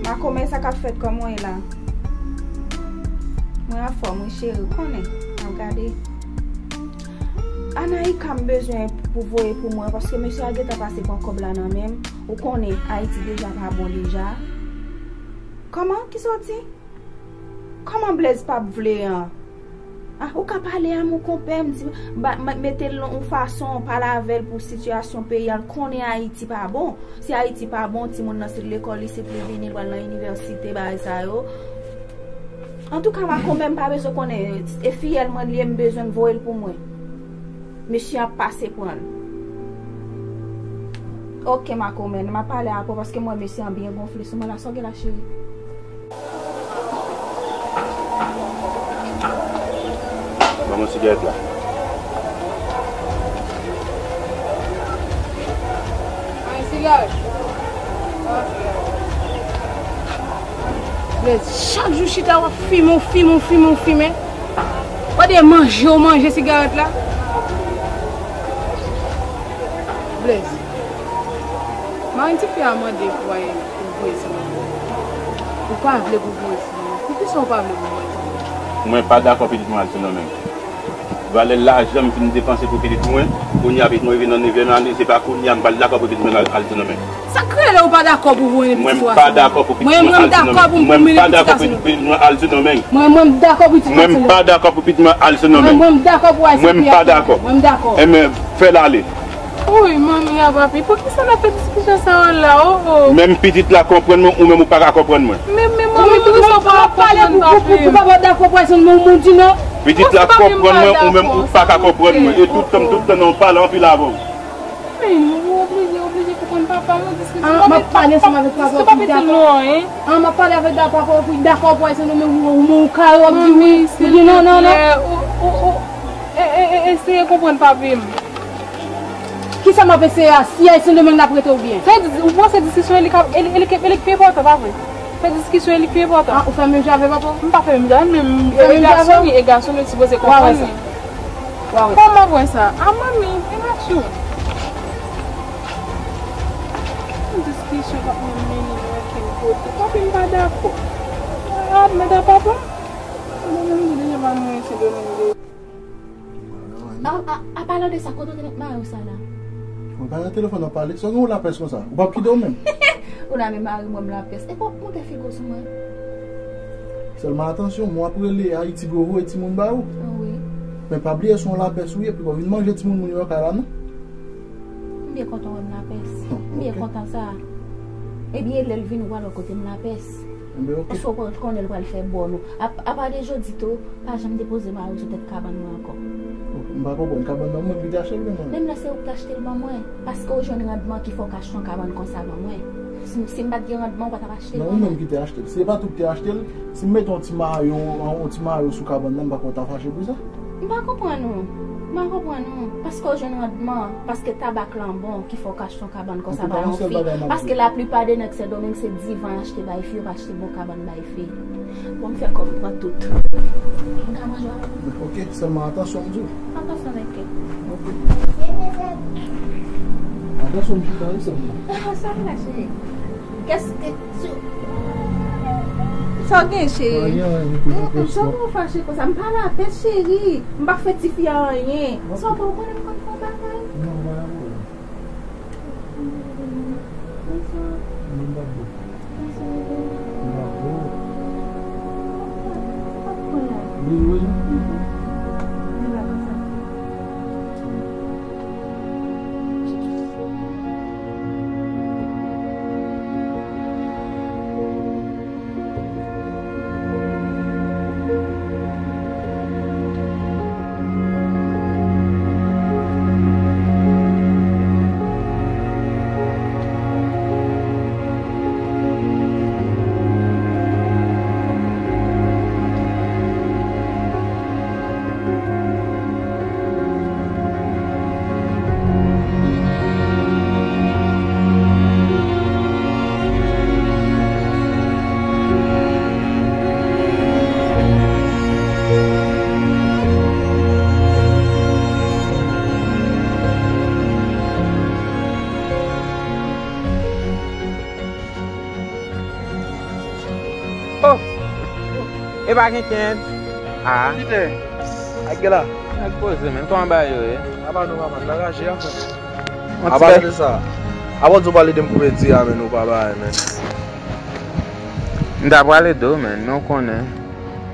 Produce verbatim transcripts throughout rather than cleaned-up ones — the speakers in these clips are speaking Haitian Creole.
Makomè, sa k ap fèt, kòman w ye la? Mwen anfòm wi cheri, ou konnen. N ap gade. Anaïka m bezwen pou voye pou mwen, paske mesye a gentan pase pran kòb la nan men m. Ou konnen Ayiti deja pa bon deja. Kòman? Kisa w di? Kòman Blaze p ap vle an? Ah, ou ka pale a mon konpè, m di, ba, m-, mete l yon fason, pale avè l pou sitiyasyon peyi a, l konnen Ayiti pa bon. Si Ayiti pa bon, timoun nan se lekòl isit li vini, l pral nan inivèsite, bagay sa yo. Antouka, Makomè, m pa bezwen konnen, e fiyèl mwen li ye, m bezwen l voye l pou mwen. Mesye ap pase pran l. Oke, Makomè, n a pale apre, paske m wè mesye an byen gonfle sou mwen la, sa w gen la, cheri? Ban mwen sigarèt la. Ay, sigarèt. Blaze, chak jou chita w ap fimen, w fimen, w fimen, w fimen. Gade manje, w manje sigarèt la. Blaze. Mari tifi a mande pou al pou voye sou mwen. Ou pa vle pou voye sou mwen. Poukisa ou pa vle pou voye sou mwen? Mwen pa dakò pitit mwen al Sendomeng. Valè lajan m fin depanse pou pitit mwen, kounye a pitit mwen rive nan nevyèm ane, se pa kounye a m pral dakò pou pitit mwen al, al Sendomeng. Sa k rele ou pa dakò pou voye pitit ou al Sendomeng? Mwen m pa dakò pou pitit mwen al Sendomeng. Mwen, mwen m dakò pou pitit mwen al Sendomeng. Mwen, mwen m dakò pou pitit mwen al Sendomeng. Mwen, mwen m dakò pou pitit mwen al Sendomeng. Mwen, mwen m dakò pou al Sendomeng. Mwen m pa dakò. Mwen m dakò. Enben, fè l ale. Woy, manmi a papi, poukisa n ap fè diskisyon sa yo la, oh, oh? Menm pitit la konprann mwen, ou menm ou pa ka konprann mwen. Men, men, manmi, poukisa w pa ap konprann papi m? Ou pa dakò pou al Sendomeng, ou di non. Pitit la konprann mwen, ou menm ou pa ka konprann mwen. E tout tan, tout tan, non, w pale anpil avè w. Men, ou oblije, oblije konprann papa m, diskisyon. Ah, m ap pale ansanm avèk papa w pou dakò. Ah, m ap pale avèk papa w pou dakò pou al Sendomeng, ou, ou, ou kare, w ap di wi, ou di non, non, non. Ou, ou, ou, e, e, e, eseye konprann papi m. Kisa m ap eseye a? Si al Sendomeng n ap rete oubyen? Sa vle di, ou panse diskisyon e li k ap, e li, e li k, e li k pi enpòtan, pa vre? Fè diskisyon e li k pi enpòtan. Ah, ou fè menm jan avè papa w? M pa fè menm jan, men e gason li, e gason li, sipoze konprann li. Kòman w wè sa? A manmi, e gason. Yon diskisyon p ap menm mennen nou okenn kote. Papi m pa dakò. Admèt a papa. Mwen menm m di deja pa mwen se Domingo. A, a, a, palan de sa, kote w te met mari w sa la? Mwen pa nan telefòn, w ap pale. Sa w gen w lapès konsa? Ou p ap kite w menm? Ou la men mari mwen m lapès. E pa w ap monte figo sou mwen? Sèlman atansyon, mwen ap rele Ayiti pou yo voye timoun ba ou. Wi. Men pa bliye se yon lapès ou ye, pou w vin manje timoun moun yo nan kay la, non? M byen kontan wè m lapès. M byen kontan sa. Ebyen, lè l vin, ou pral wè kote m lapès. Enben, oke. Paske w konnen l pral fè bòn ou. A, apa de jodi tou, pa janm depoze mari w sou tèt kabann mwen ankò. M pa konprann. Kabann nan mwen ki te achte l, men mwen. Menm lè se ou ki te achte l ban mwen, paske w jwenn randman ki fè w ka achte yon kabann konsa ban mwen. Si, si m pa t gen randman, ou pa t ap achte l ban mwen. Non, ou menm ki te achte l. Si se pa t ou ki te achte l, si m mete yon ti mayo, yon ti mayo sou kabann nan, m pa kwè w ta fache pou sa. M pa konprann ou. M pa konprann ou. Paske w jwenn randman, paske tabak lan bon, ki fè w ka achte yon kabann konsa ba yon fi. Paske laplipa de nèg Sendomeng se divan y achte bay fi, yo pa achte bon kabann bay fi. Bon, m fè kò m pran tout. M ka manje avè w? Ok, sèlman atansyon m di w. Atansyon avèk kè. Ok. Atansyon m chita wi sèlman. Ah, sa m la cheri. Kès, kè, sou. Sa w gen cheri? Anyen, anyen, m koute. Mm, mm, sa w fache konsa? M pa lapès cheri. M pa fè tifi a anyen. Sa w pa konnen m konn fè bagay. Non, pa gen pwoblèm. Oh! E pa gen kenn. Ah. Kite. Ak gen la. Ak poze, men. Kòman bagay yo ye? Apa nou, papa, n anraje, anfen. Apa de sa. Apa w di w pral ede m koupe di a, men, ou pa bay, men. M ta pral ede w, men, men w konnen.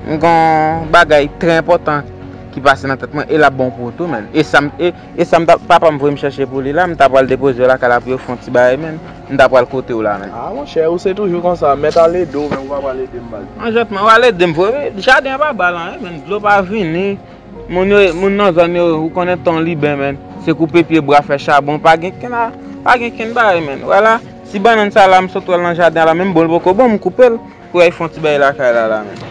M gon bagay trè enpòtan ki pase nan tèt mwen, e l ap bon pou ou tou, men. E sa m, e, e sa m ta, papa m voye m chèche pou li la, m ta pral depoze w lakay la pou yo fè yon ti bagay, men. M ta pral kote w la, men. Ah, monchè, ou se toujou konsa. Mèt al ede w, men ou pa pral ede m, baz. An jèt, men, w al ede m, vre. Jaden an pa bay anyen, men. Dlo pa vini. Moun yo, moun nan zòn yo, ou konnen tan liben, men. Se koupe pye bwa, fè chabon, pa gen kenn a, pa gen kenn bagay, men. Wè la, ti bannann sa la, m sot wè l nan jaden la, menm bon, l poko bon, m koupe l. Pou y al fè yon ti bagay lakay la, la, men.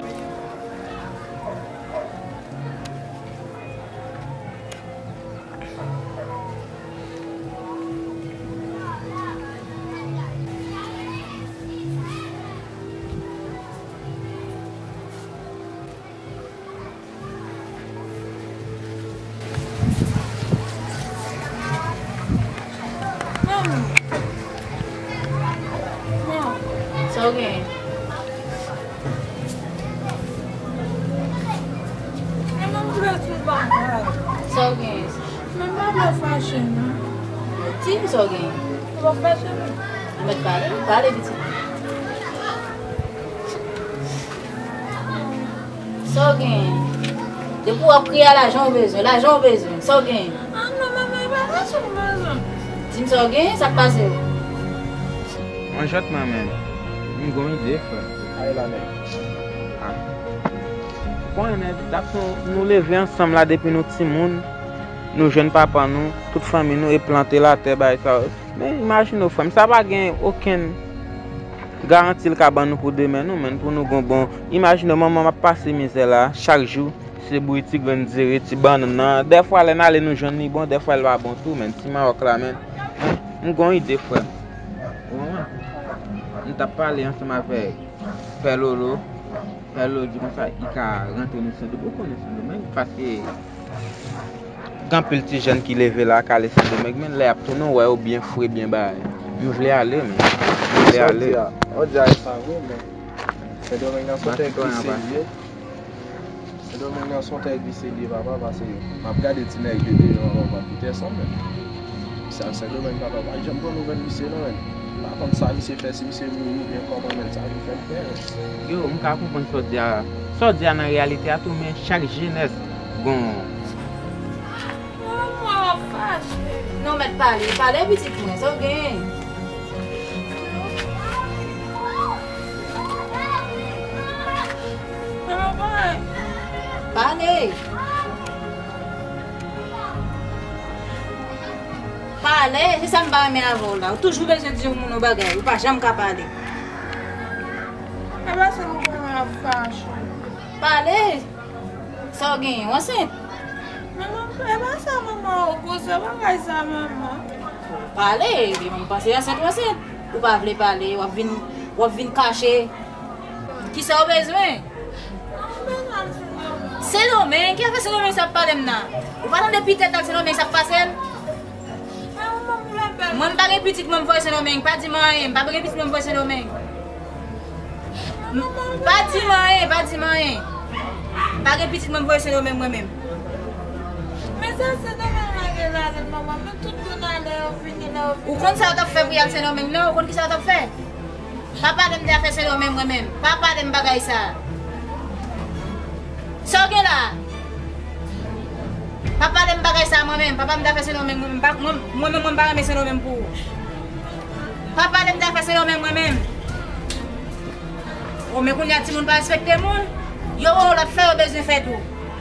Sa w gen? Sa w gen? Di m sa w gen. Ou mèt pale, pale pitit. Sa w gen? Depi w ap kriye a, lajan w bezwen, lajan w bezwen. Sa w gen? Ah non, manman, e pa lajan m bezwen. Di m sa w gen, sa k pase w? Mwen jwèt mwen menm. M gon ide, frè. Ay la, nèg. Ah. Konnen, nèg, dat nou, nou leve ansanm la depi nou timoun. Nou jwenn papa nou, tout fanmi nou, e plante latè, bagay sa yo. Men imajine w, frè m, sa pa gen okenn garanti l ka ban nou pou demen nou, men, pou nou gon bon. Imajine w, manman m ap pase mizè la, chak jou, se bouyi ti grenn zere, ti bannann nan. Dèfwa, lè n ale, nou jwenn li bon, dèfwa, l pa bon tou, men, ti mawòk la, men. M gon ide, frè m. Ou konprann? M t ap pale ansanm avèk Pè Lolo. Pè Lolo di konsa, li ka rantre nan Sendomeng. Ou konnen Sendomeng, paske gen anpil ti jèn ki leve la, k ale Sendomeng, men lè y ap tounen, w wè yo byen fre, byen bagay. M vle ale, men. M vle ale. Sa w di a, sa vre, men Sendomeng nan se yon tè glise li ye. Sendomeng nan se yon tè glise li ye, papa, paske m ap gade ti nèg yo deyò an, papa, Peterson, men. Misye al Sendomeng, papa, pa janm pran nouvèl misye, non, men. M pa konn sa misye fè, si misye mouri oubyen kòman, men sa vin fè m pè, men. Yo, m ka konprann sa w di a. Sa w di a nan reyalite a tou, men chak jenès gon. Manman, w ap fache. Non, mèt pale, pale pitit mwen, sa w gen? Manman, pale. Pale. Pale, se sa m pa renmen avè w la. Ou toujou bezwen di yon moun yon bagay, ou pa janm ka pale. E pa sa m konnen ap fache. Pale. Sa w genyen? W ansent? Manman, e pa sa, manman, ou koze bagay sa, manman. Pale, epi m panse ansent, w ansent. Ou pa vle pale, w ap vin, w ap vin kache. Kisa w bezwen? Sendomeng, ki afè Sendomeng sa ap pale m nan? Ou pa tande pitèt ak Sendomeng sa ap pase l? Mwen, m pa gen pitit mwen, m voye Sendomeng. Pa di m anyen. M pa gen pitit mwen, m voye Sendomeng. M, pa di m anyen, pa di m anyen. M pa gen pitit mwen, m voye Sendomeng mwen menm. Men sa Sendomeng la gen ladan l, manman. Men tout moun ale, yo vini la, yo vini. Ou konn sa yo t ap fè pou y al Sendomeng, non? Ou konn ki sa yo t ap fè? Pa pale m de afè Sendomeng mwen menm. Pa pale m bagay sa. Sa w gen la? Pa pale m bagay sa mwen menm. Pa pale m de afè Sendomeng mwen menm. Pa, mwen, mwen menm, mwen pa renmen Sendomeng pou ou. Pa pale m de afè Sendomeng mwen menm. O, men kounye a timoun pa respekte moun. Yo wè yon lòt fè, yo bezwen fè tou.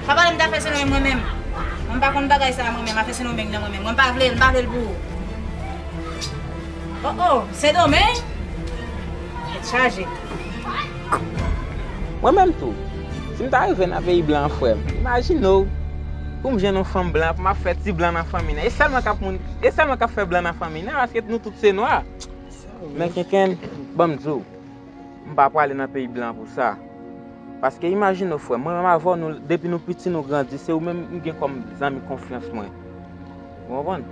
Pa pale m de afè Sendomeng mwen menm. Mwen pa konn bagay sa mwen menm, afè Sendomeng nan mwen menm. Mwen pa vle l, m pa vle l pou ou. Oh, oh, Sendomeng? Tèt chaje. Mwen menm tou, si m ta rive nan peyi blan an, frè m, imajine w, pou m jwenn yon fanm blan, pou m ap fè ti blan nan fanmi nan. E sèl mwen k ap moun, e sèl mwen k ap fè blan nan fanmi nan, paske nou tout se nwa. Men kenken, ban m di w, m pa prale nan peyi blan pou sa. Paske imajine w, frè m, mwen menm avè w, nou, depi nou piti, nou grandi, se ou menm m gen kòm zanmi konfyans mwen. Ou konprann?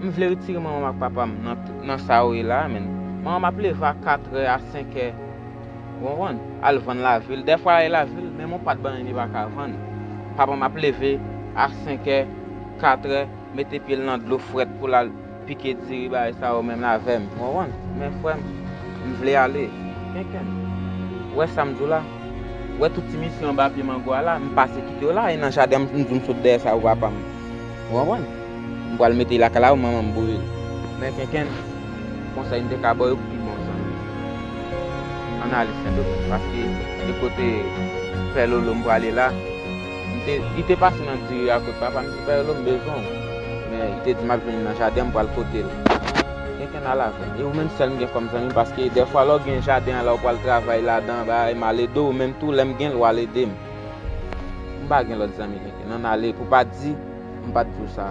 M vle retire manman m ak papa m nan, nan sa yo ye la a, menn. Manman m ap leve a katrè, a senkè. Ou konprann? Al vann lavil. Dèfwa al lavil, menm yon pat bannann li pa ka vann. Papa m ap leve a senk è, kat è, mete pye l nan dlo frèt pou l al pike diri, bagay sa yo menm avè m. Ou konprann? Men frè m, m vle ale. Kenkenn. Ou wè sa m di w la? Ou wè tout ti misye anba pye mango a la, m pase kite yo la, e nan jaden an, m di w m sot dèyè sa pou papa m. Ou konprann? M pral mete l lakay la pou manman m bouyi l. Men kenkenn, konsèy m te ka ba w yo pou pi bon zanmi. Ann ale Sendomeng, paske de kote Pè Lolo m prale la, m te, li te pase nan diri a kot papa m, di Pè Lolo m bezwen w. Men li te di m ap vin nan jaden, m pral kote l. Kenkenn al avè m. E ou menm sèl m gen kòm zanmi, paske dèfwa lè w gen jaden an la, ou pral travay ladan, bay, m al ede w, ou menm tou, lè m gen l, w al ede m. M pa gen lòt zanmi, Kenkenn. Ann ale, pou pa di, m pa t di w sa.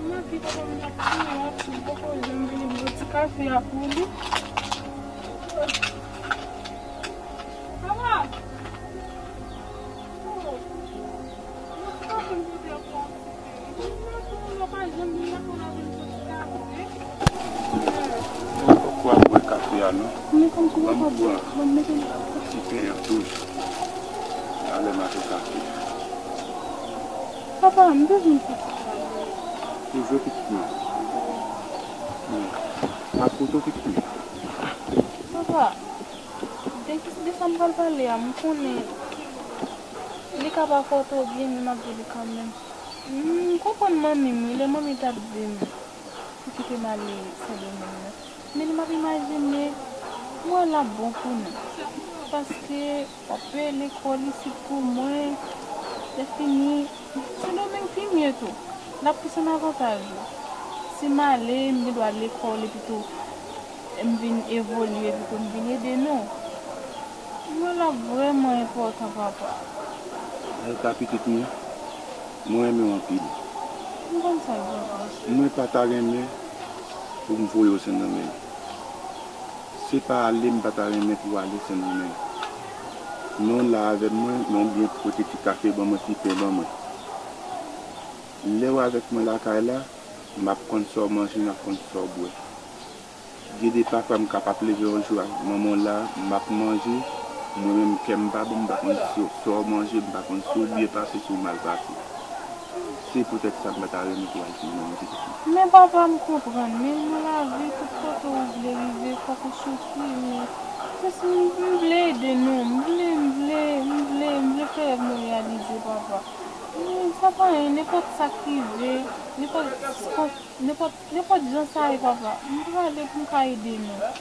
Mwen ki papa m t ap touye, m poko janm vini bwè ti kafe a pou li. Papa! Oh! Mwen ti kafe m pote a pou an ti pe. Mwen pa janm vin nan pou n ap vin bwè ti kafe. Mwen poko ap bwè kafe a non. Ban m pran ti pen an tou. Talè m a fè kafe. Papa, m bezwen fè ti travay. Toujou pitit mwen. Wi. M ap koute w pitit mwen. Papa, de, de sa m pral pale a, m konnen li ka pa fè w twò byen, men m ap di w li kanmenm. M konprann manmi m, wi, lè manmi t ap di m pou kite m ale Sendomeng nan. Men m ap imajine, m wè l ap bon pou nou. Paske w ap peye lekòl isit pou mwen. Lè fini, Sendomeng pi mye tou. L ap plis an avantaj ou. Si m ale, m gen dwa al lekòl epi tou m vin evolye epi tou m vin ede nou. M wè l ap vrèman enpòtan, papa. Alka pitit mwen, mwen renmen w anpil. M konn sa, papa. Mwen pa ta renmen pou m voye w Sendomeng. Se pa ale m pa ta renmen pou w ale Sendomeng. Men w la avè mwen, men w byen pote ti kafe ban mwen, ti pen ban mwen. Lè w avèk mwen lakay la, m ap konn sa w manje, m ap konn sa w bwè. Gen de pafwa m kapab leve yon jou ak manman w la, m ap manje, mwen menm kè m pa bon, m pa konn si w, sa w manje, m pa konn si w byen pase, si w mal pase. Se poutèt sa m pa ta renmen pou w al Sendomeng, pitit mwen. Men papa, m konprann, men nan lavi, tout kote w vle rive, fòk ou soufri, men jis m, m vle ede nou, m vle, m vle, m vle, m vle fè rèv nou reyalize, papa. Men sa pa anyen, nenpòt sa k rive, nenpòt, nenpòt, nenpòt jan sa ye, papa, m prale pou m ka ede nou.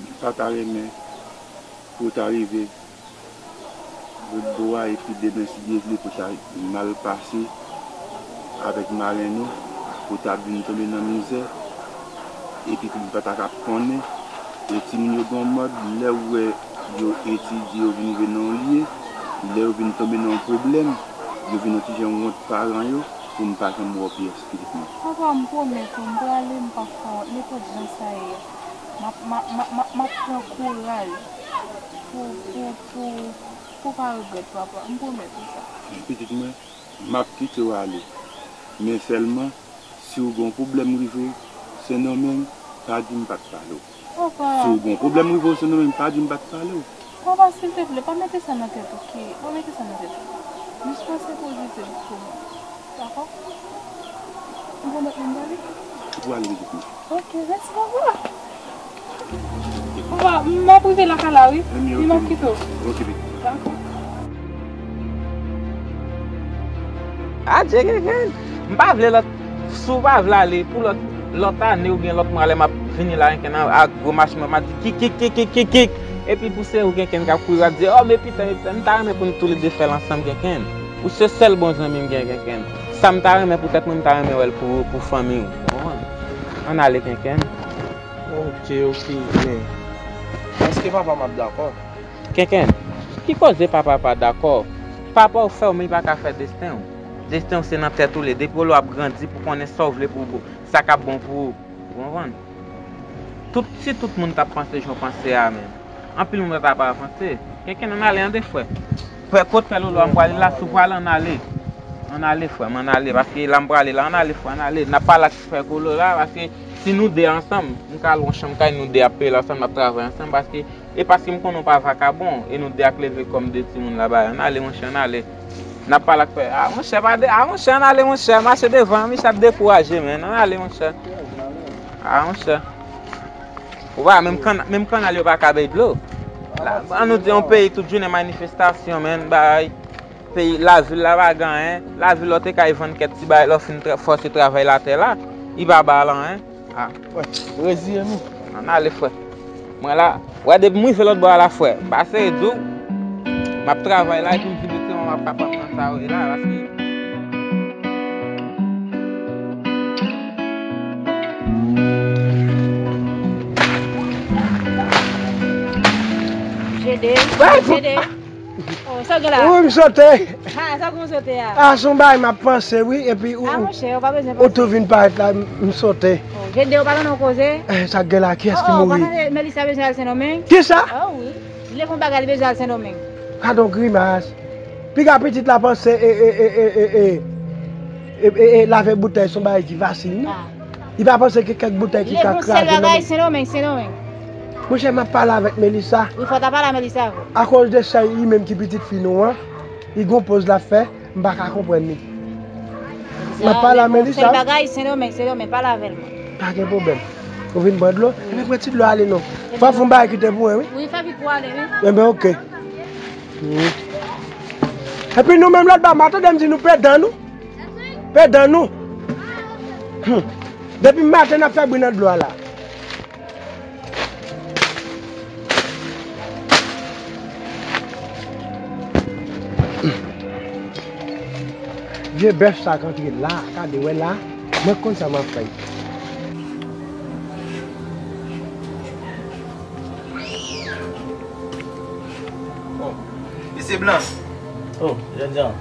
M pa ta renmen pou w ta rive lòt bò a, epi demen, si Dye vle, pou ta mal pase avèk maren nou, pou ta vin tonbe nan mizè, epi pou m pa ta ka konnen. E timoun yo gen yon mòd, lè w wè yo etidye, yo vin rive nan yon lye, lè yo vin tonbe nan yon pwoblèm, yo vin yon ti jan wont paran yo, pou m pa janm wè w pi pitit mwen. Papa, m pwomèt ou, m prale, m p ap fè wont, nenpòt jan sa ye. M ap, m ap, m ap, m ap, m ap pran kouraj pou, pou, pou, pou w pa regrèt, papa. M pwomèt ou sa. Pitit mwen, m ap kite w ale. Men sèlman, si w gen yon pwoblèm rive w Sendomeng, pa di m pa t pale w. Papa. Si w gen yon pwoblèm rive w Sendomeng, pa di m pa t pale w. Papa, silteplè, pa mete sa nan tèt ou, ki, pa mete sa nan tèt ou. Jis panse pozitif pou mwen. Dakò? Ou pwomèt mwen prale? Ou prale, pitit mwen. Ok, mèsi, papa. Papa, m ap rive lakay la, wi. Epi m ap kite w. Ok, pitit. Dakò. Adje, Kenkenn. M pa vle lòt, si w pa vle ale pou lòt, lòt ane oubyen lòt mwa lè m ap vini la, Kenkenn, ak gwo machin mwen, m ap di kik, kik, kik, kik, kik, kik. Epi pou se ou, Kenkenn, k ap kouri, w ap di, oh, men pita, men pita. M ta renmen pou nou toulede fè l ansanm, Kenkenn. Ou se sèl bon zanmi m gen, Kenkenn. Sa m ta renmen pou tèt mwen, m ta renmen wè l pou, pou fanmi w. Ou konprann? Ann ale, Kenkenn. Ok, ok, men èske papa m ap dakò? Kenkenn, ki koze papa pa dakò? Papa w fè w, men li pa ka fè desten w. Desten w se nan tèt ou li ye. Depi w la w ap grandi pou konnen sa w vle pou, pou sa k ap bon pou ou. Ou konprann? Tout, si tout moun t ap panse jan w panse a menm, anpil moun pa t ap avanse. Kenkenn, ann ale, ann ale, frè. Frè, kot Pè Lolo a m prale la, si w prale, ann ale. Ann ale, frè m, ann ale, paske la m prale la, ann ale, frè, ann ale. N ap pale ak frè Kolo la, paske Si nou de ansanm, m ka lwe yon chanm kay, nou de ap peye l ansanm, n ap travay ansanm, paske, e paske m konnen w pa vakabon, e nou de ak leve kòm de timoun laba, ann ale, monchè, ann ale. N ap pale ak frè, a, monchè, pa de, a, monchè, ann ale, monchè, mache devan, misye ap dekouraje, menn, ann ale, monchè. A, monchè. Ou pa, menm kann-, menm kannal yo pa ka bay dlo. La, an nou di yon peyi, tout jounen manifestasyon, menn, bay. Peyi, lavil la pa gen anyen. Lavil la, w te kay vann kèk ti bagay, lè w fin tra-, fòse travay latè la, li pa ba l anyen. A. Wè, reziye nou. Ann ale, frè. Mwen la, wè, depi m rive lòt bò a la, frè, m pa sere di w, m ap travay la, epi m vin di w, m ap kapab nan sa yo, e la, paske Jede, Jede. Oh, sa w gen la? Wi, m sote. Ha, sa w gen w sote a? A, se yon bagay m ap panse, wi, epi ou, a, monchè, ou pa bezwen ou tou panse. Vin parèt la, m, m sote. Oh, Jede, ou pa tande yon koze? Eh, sa k gen la, kiyès ki mouri? Oh, oh, ou pa tande Melissa bezwen al Sendomeng? Kisa? Oh, wi. Li leve yon bagay, li bezwen al Sendomeng. Gade yon grimas. Piga pitit la panse, e, e, e, e, e, e, e, e, lave boutèy se yon bagay ki fasil, non? Ah. Li pa panse ke kèk boutèy ki ka kraze nan men. Levanjil bagay, Sendomeng, Sendomeng. Monchè, m ap pale avèk Melissa. Wi, fò w ta pale a Melissa, vre. Akoz de sèl li menm ki pitit fi nou an, li gon poz l ap fè, m pa ka konprann li. M ap pale a Melissa. Levanjil bagay, Sendomeng, Sendomeng, pale avè l, mwen. Pa gen pwoblèm. Ou vin pran dlo? Ebyen, pran ti dlo ale, non. Fò w fè yon bagay kite pou mwen, wi. Wi, fè vit pou w ale, wi. Ebyen, oke. Hmm. Epi nou menm lòt bò, m a tande m di nou pèdan nou. Pèdan nou. Hmm. Depi maten n ap fè bri nan dlo a la. Vye bèf sa k antre la, gade wè la, mwen konn sa m ap fè. Oh, mesye Blan. Oh, jènjan.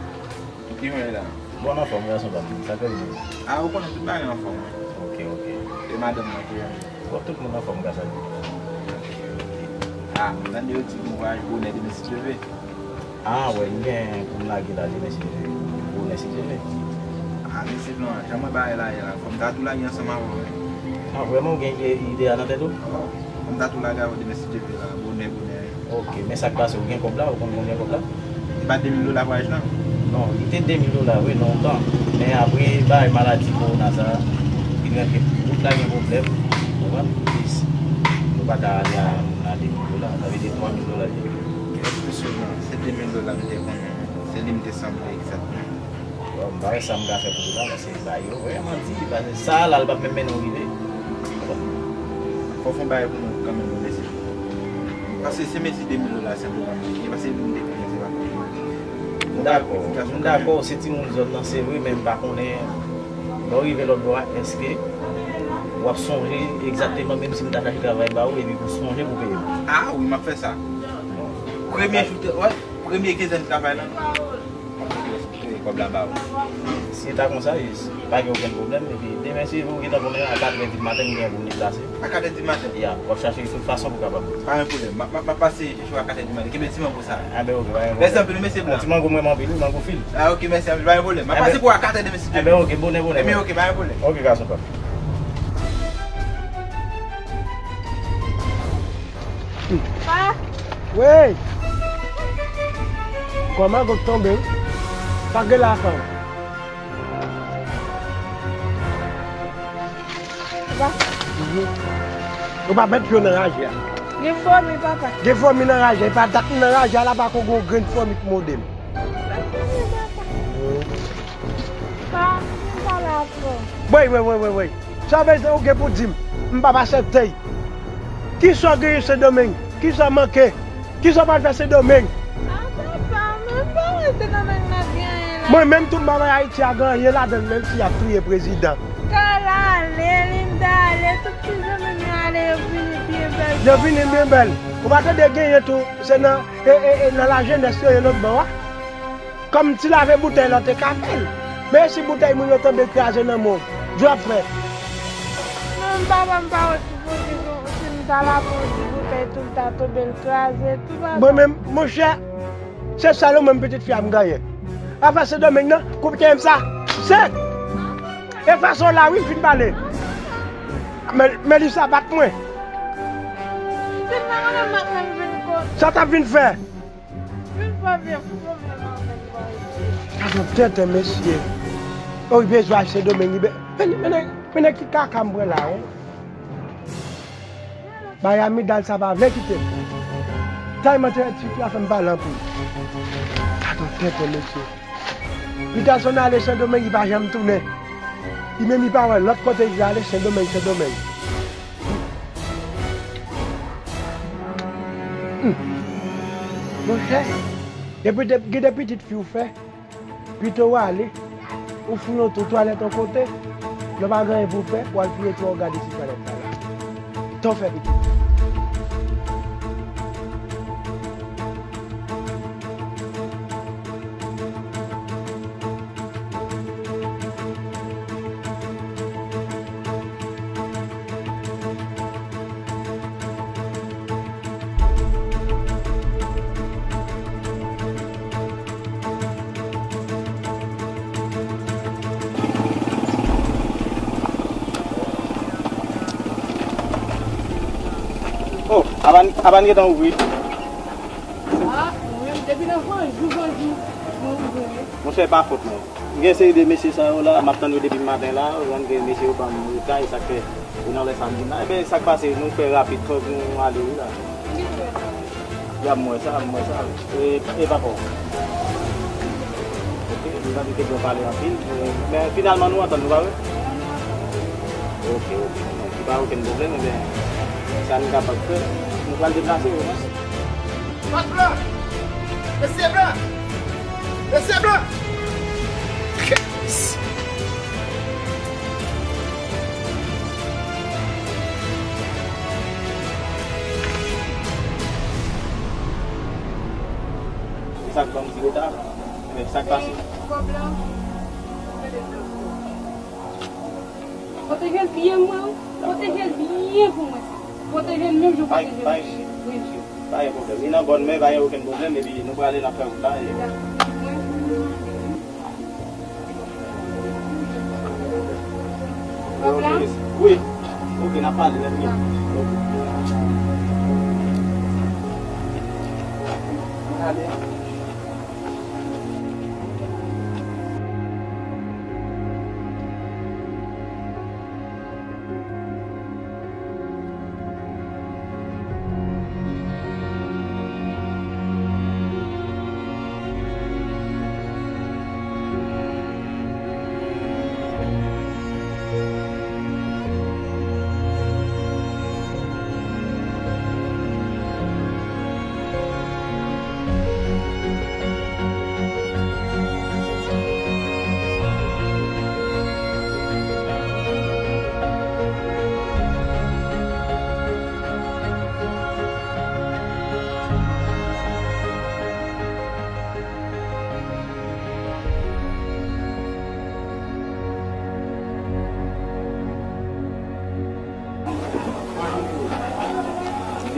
Ki mwen la? Bon, anfòm, gason pa m. Sa k rive? Ah, ou konnen tout bagay anfòm, wi. Ok, ok. E madanm mwen ki an? Bon, tout moun anfòm, gras a Dye. Ah, m tande yo di nou vwayaj bonè demen si Dye vle. Ah, wè, m gen pou m lage la demen si Dye vle. Bonè si Dye vle. Ah, mesye Blan, jan mwen bagay la ye la, fò m ta tou lage ansanm avè w, wi. Ah, vrèman, ou gen ide a nan tèt ou? Fò m ta tou lage avè w demen si Dye vle la, bonè, bonè. Ok, men sa k pase, ou gen kòb la, ou konn konbyen kòb la? Se pa de mil dola vwayaj lan? Non, li te de mil dola, wi, lontan. Men apre, bay maladi kowona sa, li rantre, wout la gen pwoblèm, ou konprann? Plis, nou pa ka ale a, a de mil dola, sa vle di twa mil dola li te. Kèk mesye, non, se de mil dola m te konnen, se li m te sanble egzakteman. Bon, m pa wè sa m ka fè pou ou la, paske ba yo vrèman di, paske sa a la, l p ap menm mennen w rive. Fò w fè yon bagay pou nou kanmenm, mesye. Paske se mezi de mil dola senpleman, e paske nou te konnen se pa. M dakò, m dakò, se timoun zòn nan, se vre, men m pa konnen, lè w rive lòt bò a, èske w ap sonje egzakteman, menm si m ta chache travay ba ou, epi pou sonje pou peye m? Ah wi, m ap fè sa. Premye jou, wè, premye kenzen travay lan. Kòb la ba ou. Si e ta konsa, jis, pa gen okenn pwoblèm. Epi demen, si ou gentan konnen, a katrè di maten, m gen pou m deplase. A katrè di maten? Ya, w ap chache tout fason pou kapab. Pa gen pwoblèm. M ap, m ap, m ap pase chèche w a katrè di maten. Kenbe ti mango sa. Enben, oke, pa gen pwoblèm. Mèsi anpil, mesye Blan. Ti mango m renmen anpil, wi, mango fil. Ah, oke, mèsi anpil, pa gen pwoblèm. M ap pase pou w a katrè demen, si Dye vle. Enben, oke, bonè, bonè. Enben, oke, pa gen pwoblèm. Oke, gason pa m. Pa. Wi. Kòman gòt tonbe, wi? Sa gen la ankò? Papa. Mhm. Ou pa met pye w nan raje a. Gen fomi, papa. Gen fomi nan raje a. E pa dat m nan raje a la, pa ko gen yon grenn fomi ki mòde m. Gen fomi, papa. Mhm. Pa, m pa la ankò. Wi, wi, wi, wi, wi. Sa vle di ou gen pou di m, m p ap aksepte. Kisa w genyen Sendomeng? Kisa w manke? Kisa w pral fè Sendomeng? A, papa, mwen pa wè Sendomeng nan gen anyen la. Mwen menm tou m pa wè Ayiti a gen anyen ladan l, menm si y ap touye prezidan. Kal ale, li t ale, tout ti zanmi m yo ale, yo vini byen bèl. Yo vini byen bèl. Ou pa tande genyen tou, se nan, e, e, e, nan lajenès yo ye lòt bò a. Kòm ti lave boutèy la w te ka fè l. Men si boutèy moun yo tonbe kraze nan men w, djòb frè. Non, papa, m pa wè ki kote, si m ta lave yon ti boutèy tou, l ta tonbe, l kraze tou, papa. Mwen menm, monchè, se sèl ou menm pitit fi a m genyen. Afè Sendomeng nan, koute m sa. Se, e fason la, wi, m fin pale. Mel- Melissa bat mwen. Se pa mwen menm m ap menm vin kote. Sa w t ap vin fè? Vin fè vye pwoblèm avè m, mari. Gad yon tenten, mesye. O, li bezwen al Sendomeng, li be- men, men, men, men ki kaka m pran la, wi. Bay amidal sa pa vle kite m. Tèlman ti fi a fè m pale anpil. Gad yon tenten, mesye. Peterson ale Sendomeng, li pa janm tounen. Li menm li pa wè lòt kote li ale, Sendomeng, Sendomeng. Hmm. Monchè, depi de- gen de pitit fi w fè, pito w ale, ou fouye yon twou twalèt yon kote, lè w pa gen anyen pou w fè, w al fouye twou a, w gade si twalèt la la. Tan w fè pitit. Oh, Aban, Aban gentan ouvri. Ah, mwen, depi nan bonjou, bonjou, mwen ouvri. Monchè, pa fòt mwen. Gen seri de mesye sa yo la, m ap tann yo depi maten la, ou konn gen mesye yo ban m reta, e sa k fè yo nan lè sa m vin la. Ebyen, sa k pase, nou fè rapid, fòk nou ale wi la. Ya, m wè sa, m wè sa. E, e papa w? Ok, nou pa di ke bon pale anpil, men finalman nou antann, nou pa vre? Ok, ok. Bon, se pa okenn pwoblèm, ebyen, sa nou kapab fè, nou pral deplase wi. Bòs Blan! Mesye Blan! Mesye Blan! Kès! Se sa k ban m ti reta. Men sa k pase? Kòb la. Pwoteje l byen mwen, wi. Pwoteje l byen pou mwen. Pwoteje l menm jan w pwoteje l. Pa gen pwoblèm. Li nan bòn men, pa gen okenn pwoblèm, epi nou prale, n ap fè wout la. E... Wi. Ok, n ap pale, lè m gen. Ok. Ale.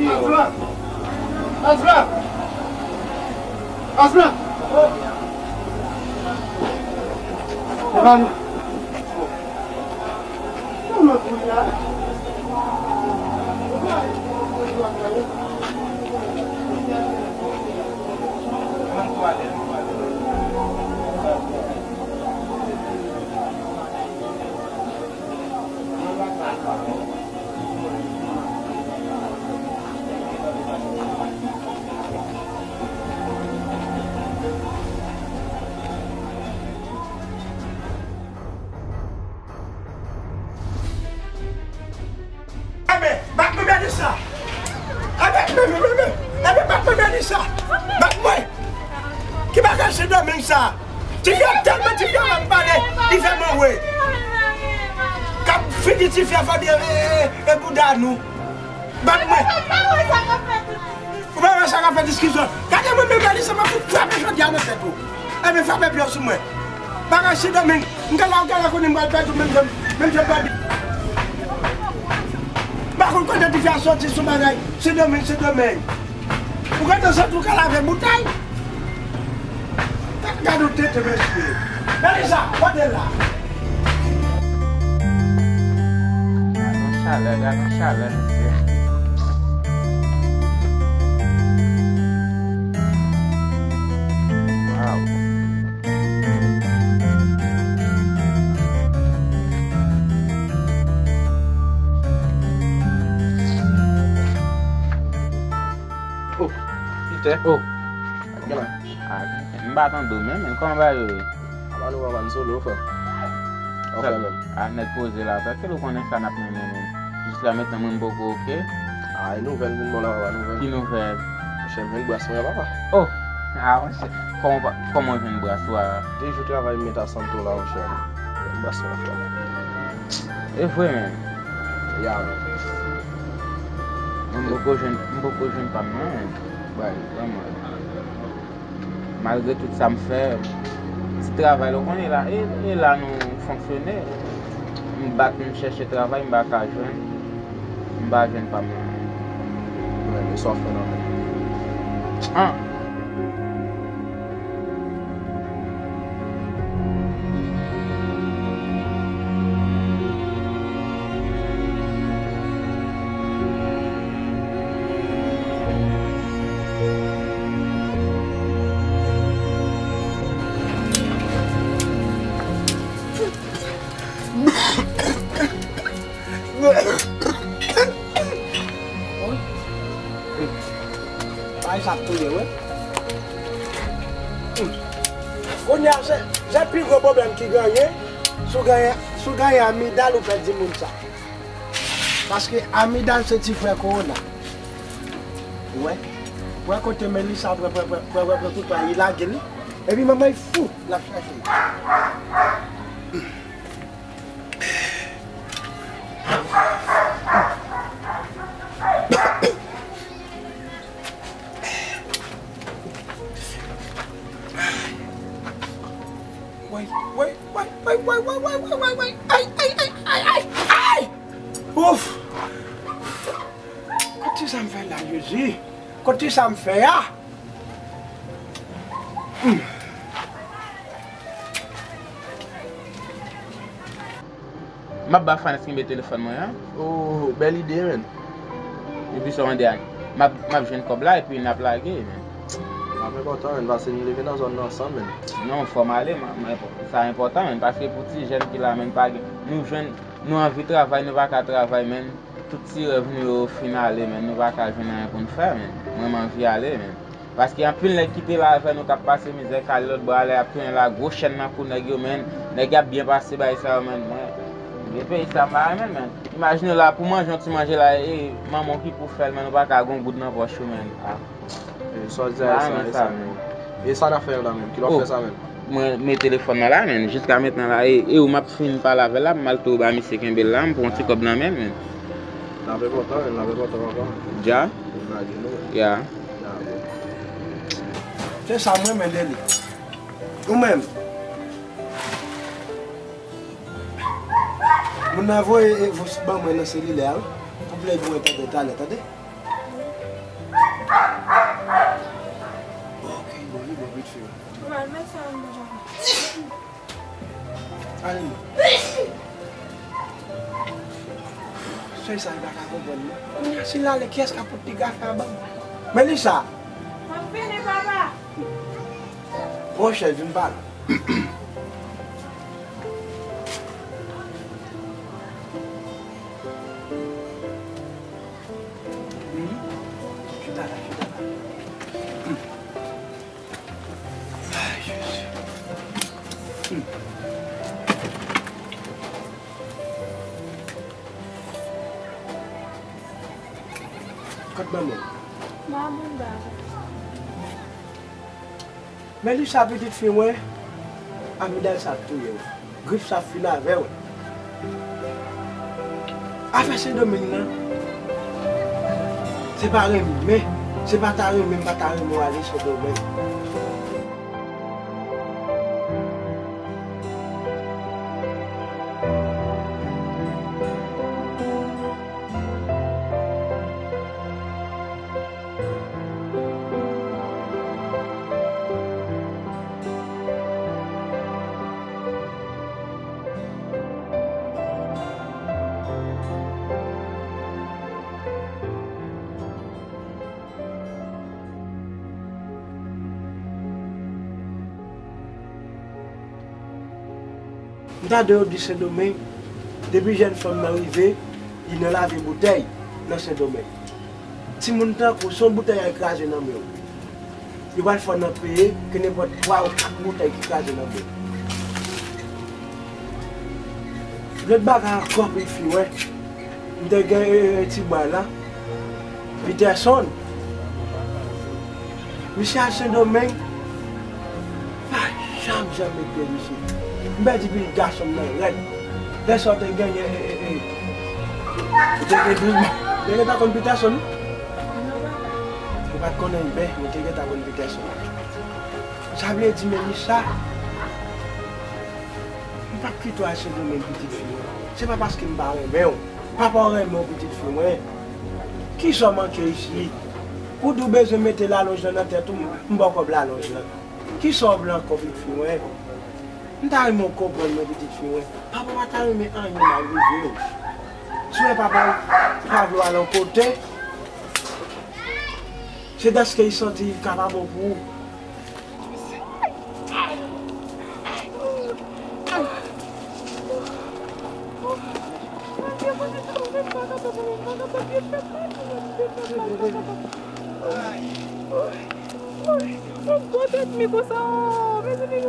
Asma! Asma! Asma! Evan! Enben, bat mwen Melissa. Enben, enben, enben, enben, enben, bat mwen Melissa. Bat mwen. Ki bagay Sendomeng sa? Tifi a tèlman tifi a pa m pale, li fè mwen wè. K ap fini tifi a fò de, e, e, e bouda nou. Bat mwen. Ou pa wè sa k ap fè diskisyon. Gade mwen menm Melissa, m ap fout frape jodi a nan tèt ou. Enben, frape pye w sou mwen. Bagay Sendomeng. M genlè, ou genlè konnen m pral pèdi w menm jan, menm jan m pèdi. M pa konn kote tifi a soti sou bagay Sendomeng, Sendomeng. Ou gentan santi w ka lave boutèy. Gad, gad yon tenten, mesye. Melissa, kote l la? Chalè, gade yon chalè, mesye. Waw. Oh, Peter. Oh. Gade la. Ah, m pa tande w menm, men kòman bagay yo ye? Apa nou pa ban solo, frè? An frè menm. Ah, nèg poze la, frè. Kèl ou konnen sa n ap mennen menm? Jiska mentnan mwen m poko oke. Ah, e nouvèl vin bon la, papa, nouvèl. Ki nouvèl? Monchè, m jwenn bras mwen, papa. Oh! Ah, monchè. Kòman pa, kòman w jwenn bras ou a? De jou travay m met a Santo la, monchè. M jwenn bras mwen, frè. E vre menm? Ya, menm. Mwen m poko jwenn, m poko jwenn pa m nan, menm. Bay, vrèman. Malgre tout sa m fè, ti travay la, w konnen la, e, e la nou fonksyone. M bat, m chèche travay, m pa ka jwenn. M pa jwenn pa m nan. Mwen renmen sa w fè nan men. An. Bagay sa ap touye, wi. Kounye a, se, se pi gwo pwoblèm ki genyen. Si w genyen, si w genyen amidal, ou pèdi moun sa. Paske amidal se ti frè kowona. Ou wè? Ou wè kote Melissa pran, pran, pran, pran, pran, pran kouto a, li lage li. Epi manman l fou, l ap chache. Woy, woy, woy, woy, woy, woy, woy, woy, woy, woy. Ay, ay, ay, ay, ay, ay! Ouf! Kote sa m fè la, Jezi? Kote sa m fè a? Hmm. M ap ba Fanès kenbe telefòn mwen an. Oh, bèl ide, menn. Epi sa w mande a, m ap, m ap jwenn kòb la epi n ap lage, menn. N ap enpòtan, menn, paske nou leve nan zòn nan ansanm, menn. Non, fò m ale, m, m, sa enpòtan, menn, paske pou ti jèn ki la, menn, pa gen, nou jwenn, nou anvi travay, nou pa ka travay, menn. Tout ti rèv nou yo fin ale, menn, nou pa ka jwenn anyen pou n fè, menn. Mwen, m anvi ale, menn. Paske anpil nèg ki te la avè nou k ap pase mizè, k ale lòt bò a, lè y ap tounen la, gwo chèn nan kou nèg yo, menn. Nèg y ap byen pase bagay sa yo, menn. Mwen, vye peyi sa, m pa renmen l, menn. Imajine w la, pou manje yon ti manje la, e manman w ki pou fè l, menn, ou pa ka gen yon goud nan pòch ou, menn. Ah. E sa w di a, e sa, e sa, menn. E sa n ap fè la, menn? Kilè w ap fè sa, menn? Mwen met telefòn nan la, menn. Jiska mentnan la, e, e ou m ap fin pale avè l la, m al tou ba misye kenbe l la, m pran yon ti kòb nan men l, menn. N ap enpòtan, menn, n ap enpòtan, papa. Dja? N ap gen nou. Ya. Se sa mwen renmen de li. Ou menm? Moun nan voye, e, vòs ban mwen nan selilè a, wi. Pou plede mwen tande talè, tande? Ok, bon, li bon, vit fè. Ou pral met sa anndan, papa. Ale. Sèl sa li pa ka konprann, non. Kounye a, si l ale, kiyès k ap pot piga fè a ban m? Melissa! M ap vini, papa! Monchè, vin pale. Chita la, chita la. Ay, Jezi. Kot manman? Manman ba. Melissa, pitit fi mwen, amidal sa ap touye w. Grip sa ap fin avè w. Afè Sendomeng nan, se pa renmen, se pa ta renmen, m pa ta renmen w ale Sendomeng. M tande yo di Sendomeng, depi jèn fanm nan rive, li nan lave boutèy nan Sendomeng. Timoun tankou w, se yon boutèy y al kraze nan men w. Yo pral fè w nan peye ke nenpòt twa ou kat boutèy ki kraze nan men w. Lòt bagay ankò, Pitfi, wè. M te gen, e, e, ti bwa la. Peterson. Misye al Sendomeng. Pa janm, janm met pye isit. M pèdi pil gason m nan rèd. Lè sa w te genyen, e, e, e. Ou te gen douz mwa. Ou te gentan konn Peterson, wi? Ou pa t konnen byen, ou te gentan konn Peterson. Sa vle di, Melissa, m p ap kite w al Sendomeng, pitit fi mwen. Se pa paske m pa renmen w. Papa w renmen w, pitit fi mwen. Kisa w manke isit? Ou di w bezwen mete lalonj lan nan tèt ou, m ba w kòb lalonj lan. Kisa w vle ankò, pitit fi mwen? M ta renmen w konprann mwen, pitit fi mwen. Papa w pa ta renmen anyen mal rive w. Si w wè papa w pa vle w al yon kote, se dèske li santi li ka pa bon pou ou. Yon gwo tèt mi konsa, o, mezanmi, o.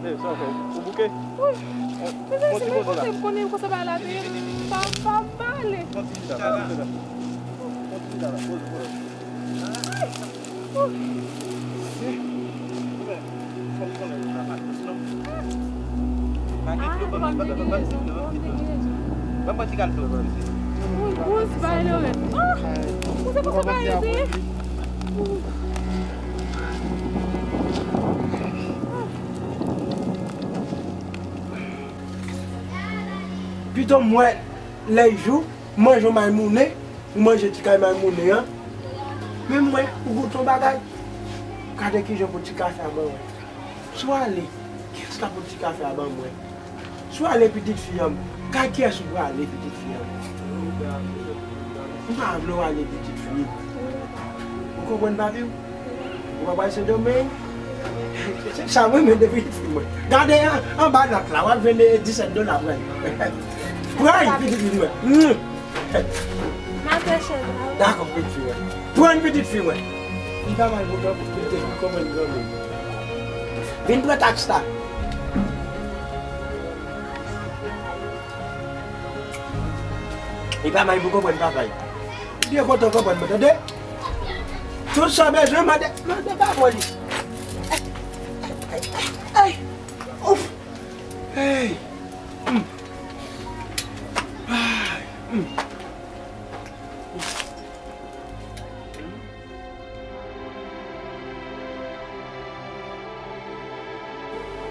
Hey, sa w fè? Ou bouke? Wi. Mezanmi, si mwen konsa, m konnen konsa bagay la te ye, m pa, m pa, m pa ale. Pran ti chita la, pran ti chita la. Pran ti chita la, poze, poze. Ban m ti kal dlo, ban m ti kal dlo. Wi, gwos bagay Lorèt. Ah! Ou se konsa bagay yo te ye? Pito m wè lè jou, manje yon may mounen, ou manje ti kay may mounen an. Men m wè, ou goute yon bagay. Gade kijan pou ti kafe a ban mwen. Si w ale, kiyès k ap pote ti kafe a ban mwen? Si w ale, pitit fi an, kay kiyès ou prale, pitit fi an? M pa vle w ale, pitit fi. Ou konprann, papi w? Ou pa pral Sendomeng? Se sa mwen menm de pitit fi mwen. Gade an, anba nòt la, w ap jwenn disèt dola, pran. Pran, pitit fi mwen. Mm. M ap fè chèz la, wi. Dakò, pitit fi mwen. Pran pitit fi mwen. Li pa mal pou tan pou te konprann granmoun. Vin pran taks la. Li pa mal pou konprann papay. Li kontan konprann mwen, tande? Tout sa w bezwen, mande, mande papa w li. Ay, ouf. Hey. Mm. Ay, mm.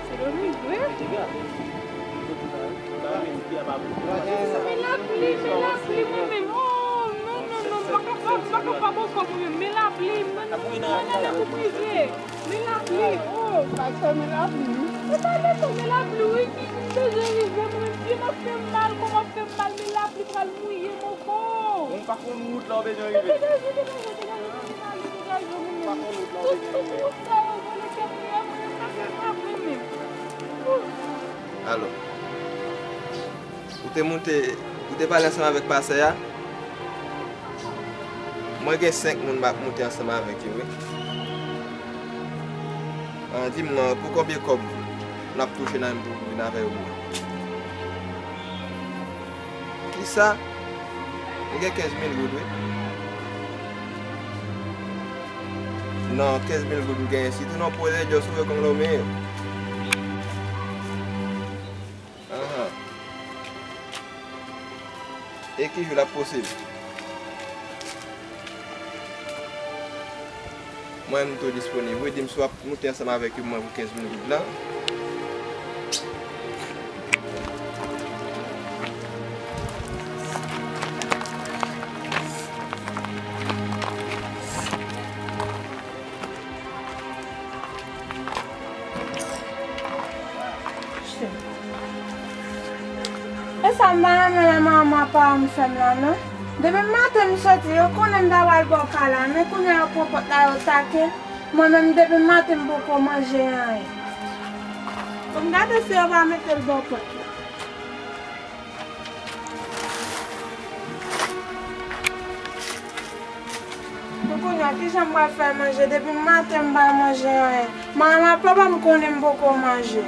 Se Dominique vre? Men lapli, men lapli mwen menm. Oh, non, non, non, m pa kapab, m pa kapab ankò mwen menm. Men lapli, mwen, mwen, mwen, mwen, mwen, mwen, mwen, men lapli, oh. Sa k fè men lapli? Se pa letan men lapli, wi, ki bezwen rive, mwen menm, pye m ap fè m mal, kò m ap fè m mal, men lapli pral mouye m ankò. Ou pa konn wout la w bezwen rive. Degaje, degaje, degaje, degaje, degaje, moun nan. Tout, tout wout sa yo, vòlè kè m ye, mwen menm, m pa fè m pa vre menm. Alo. Ou te moute, ou te pale ansanm avèk pastè a? Mwen gen senk moun m ap moute ansanm avèk yo, wi. Ah, di m non, pou konbyen kòb n ap touche nan pou vin avè yo pou mwen? Kisa? M gen kenz mil goud, wi. Non, kenz mil goud m genyen. Si tou non pwozè djòs ou yo kòm lonmen yo. Ahan. E ki jou l ap posib? Mwen menm tou disponib. Wi, di m si w ap moute ansanm avèk yo pou mwen pou kenz mil goud lan. E sa m pa renmen lè manman pa m fè m la, non. Depi maten m soti, yo konnen m ta pral bò kay la, men kounye a yo pran pòt la, yo take. Mwen menm, depi maten m poko manje anyen. Fò m gade si yo pa mete l bò pòt la. Pou kounye a, kijan m pral fè manje? Depi maten m pa manje anyen. Manman m ap papa m konnen m poko manje.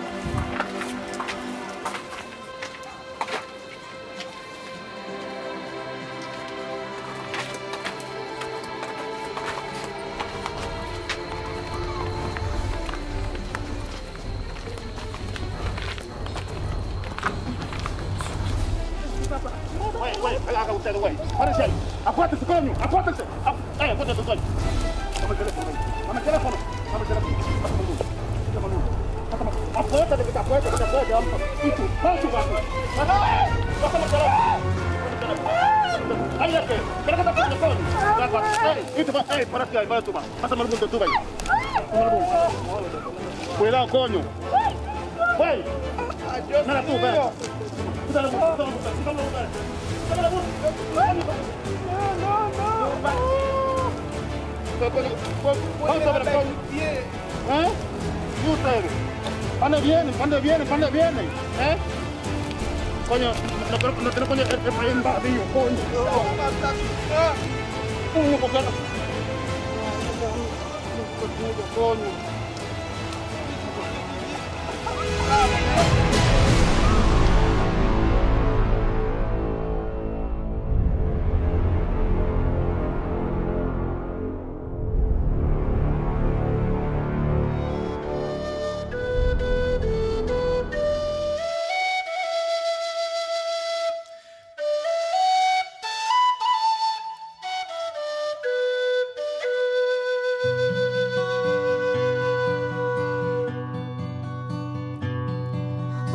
Wè, wè, ala ka ou tèl, wè. Pran atansan, pran atansan, pran atansan. Ey, pran atansan. Mwen telefòn, mwen telefòn, mwen telefòn. Pase mwen. Pase mwen. Apre, sa te fè apre, sa te fè apre, sa te fè apre. Itou, pa itou, pa itou. Pase mwen telefòn. Aye, aye, aye. Ey, itou, ey, pase mwen, ey, pase mwen. Pase mwen, ey. Pase mwen. Cuidado, coño. Wey. Mira tú, ve. Quítale la blusa, quítale la blusa, quítale la blusa. Quítale la blusa. Vamos a ver, coño. ¿Eh? ¿Y ustedes? ¿Dónde vienen? ¿Dónde vienen? ¿Dónde vienen? ¿Eh? Coño, no, no, no, no, coño, el, el país invadido, coño. Coño, porque... Coño.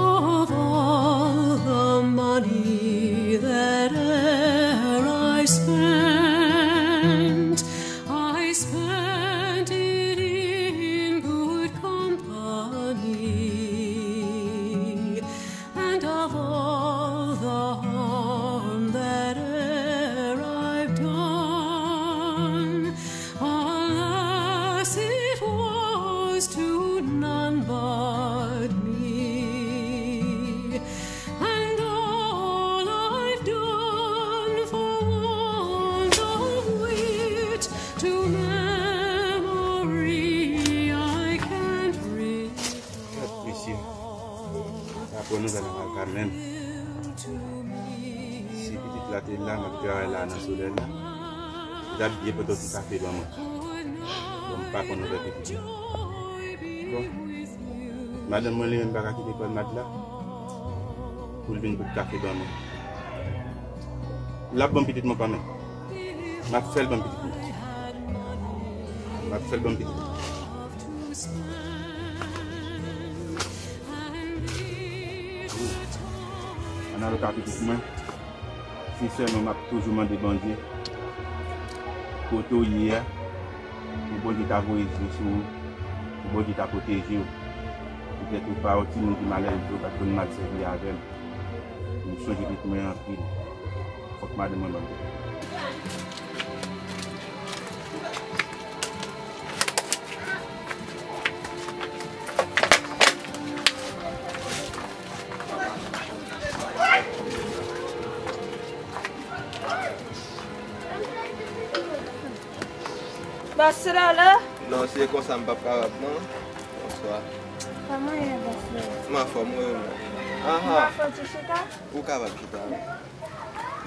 Of all the money that e'er I spent, I spent it in good company. And of all the harm that e'er I've done, alas, it was to none but me. And all I've done for want of wit to memory I can't recall. Mesye, apre nou gade nan kay menm. Si pitit la te la, m ap travay la nan solèy la, li t ap byen pote yon ti kafe ban mwen. Bon, m pa konn odè pitit la. Bon, madanm mwen li menm pa ka kite kò l mat la pou l vin pot kafe ban mwen. L ap ban m pitit mwen kanmenm. M ap fè l ban m pitit mwen. M ap fè l ban m pitit mwen. Ann al ka pitit mwen. Sensèman, m ap toujou mande Bondye, kote w ye a, pou Bondye ta voye zye sou ou, pou Bondye ta pwoteje w. Poutèt ou pa yon timoun ki malelve, ou pa t konn mal sèvi avè m. M chonje pitit mwen anpil. Fòk madanm mwen ban m pitit. Bòs Lolo? Non, se konsa m p ap kapab, non. Bonswa. Kòman w ye, Bòs Lolo? M anfòm, wi, ou menm? Anhan. M anfòm, ti chita? Ou kapab chita, wi.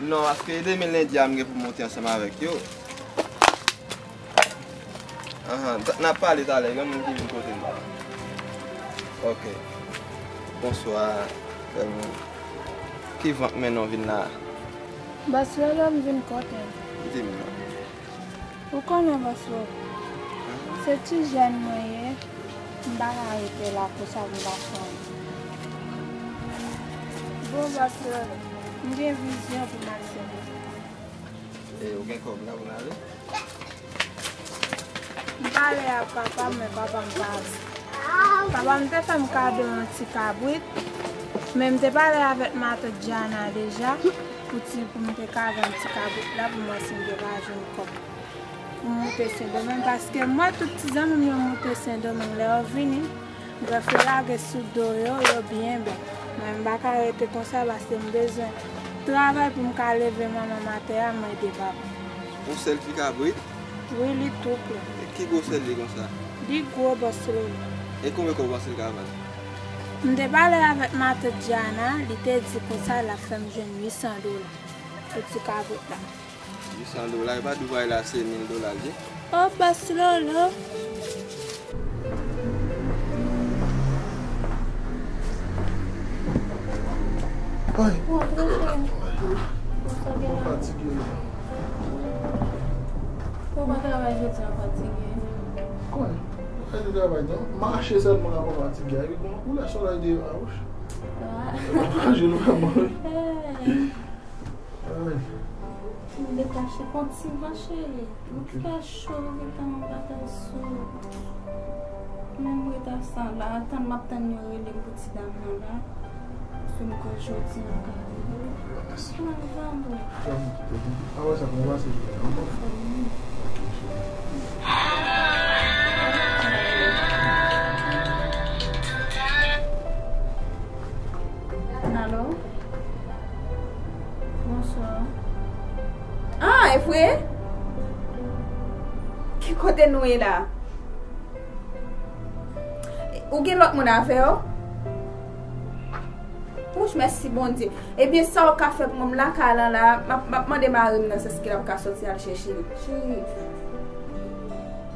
Non, paske demen lendi a, m gen pou m monte ansanm avèk yo. Anhan, n ap pale talè, gen moun ki vin kote m la. Ok. Bonswa, bèl moun. Ki van k mennen w vin la a? Bòs Lolo, m vin kote w. Di m non. Ou konnen, Bòs Lolo, se ti jèn mwen ye, m pa ka rete la konsa pou m pa fè anyen. Bon, Bòs Lolo, m gen vizyon pou m al sèvi. E ou gen kòb la pou n ale? M pale ak papa m, men papa m pa vle. Papa m te fè m kado yon ti kabrit, men m te pale avèk matant Jana deja pou ti, pou m te ka vann ti kabrit la pou m wè si m te ka jwenn kòb pou m moute Sendomeng, paske m wè tout ti zanmi m yo moute Sendomeng, lè yo vini, Grèf yo lage sou do yo, yo byen bèl. Mwen, m pa ka rete konsa paske m bezwen travay pou m ka leve manman m atè a, m ede papa m. Yon sèl fi kabrit? Wi, li tou plen. E ki gwosè l ye konsa? Li gwo, bòs Lolo. E konbyen kòb w panse l ka vann? M te pale avèk matant Diana, li te di konsa l ap fè m jwenn uit san dola pou ti kabrit la. Uit san dola, e pa di w bagay la se mil dola l ye. O, bòs Lolo. Ay. Mwen fatige la. Ou pa travay jodi a, fatige. Kòman? Ou pa travay non. Mache sèlman la, ou fatige. Epi bon, koulè solèy de a, wouch. Ah. Faje l vrèman, wi. Hey. Ay. M detache, pran ti van, cheri. Ok. Fè cho, gentan m pa ta sou. Menm reta sa la, tann m ap tann yo rele m pou ti dam nan la. Paske m kwè jodi a ka rive. Mèsi. Mwen vann, wi. Mwen kite, mwen kite. A wè sa, mwen pase jounen an. Ok, cheri. Alo? Bonswa. Ah, e vre? Ki kote nou ye la? Ou gen lòt moun avè w? Wouch, mèsi Bondye. Ebyen, sa w ka fè pou mwen, m lakay lan la, m ap, m ap mande mari m nan, èske l ap ka sòti al chèche l. Cheri.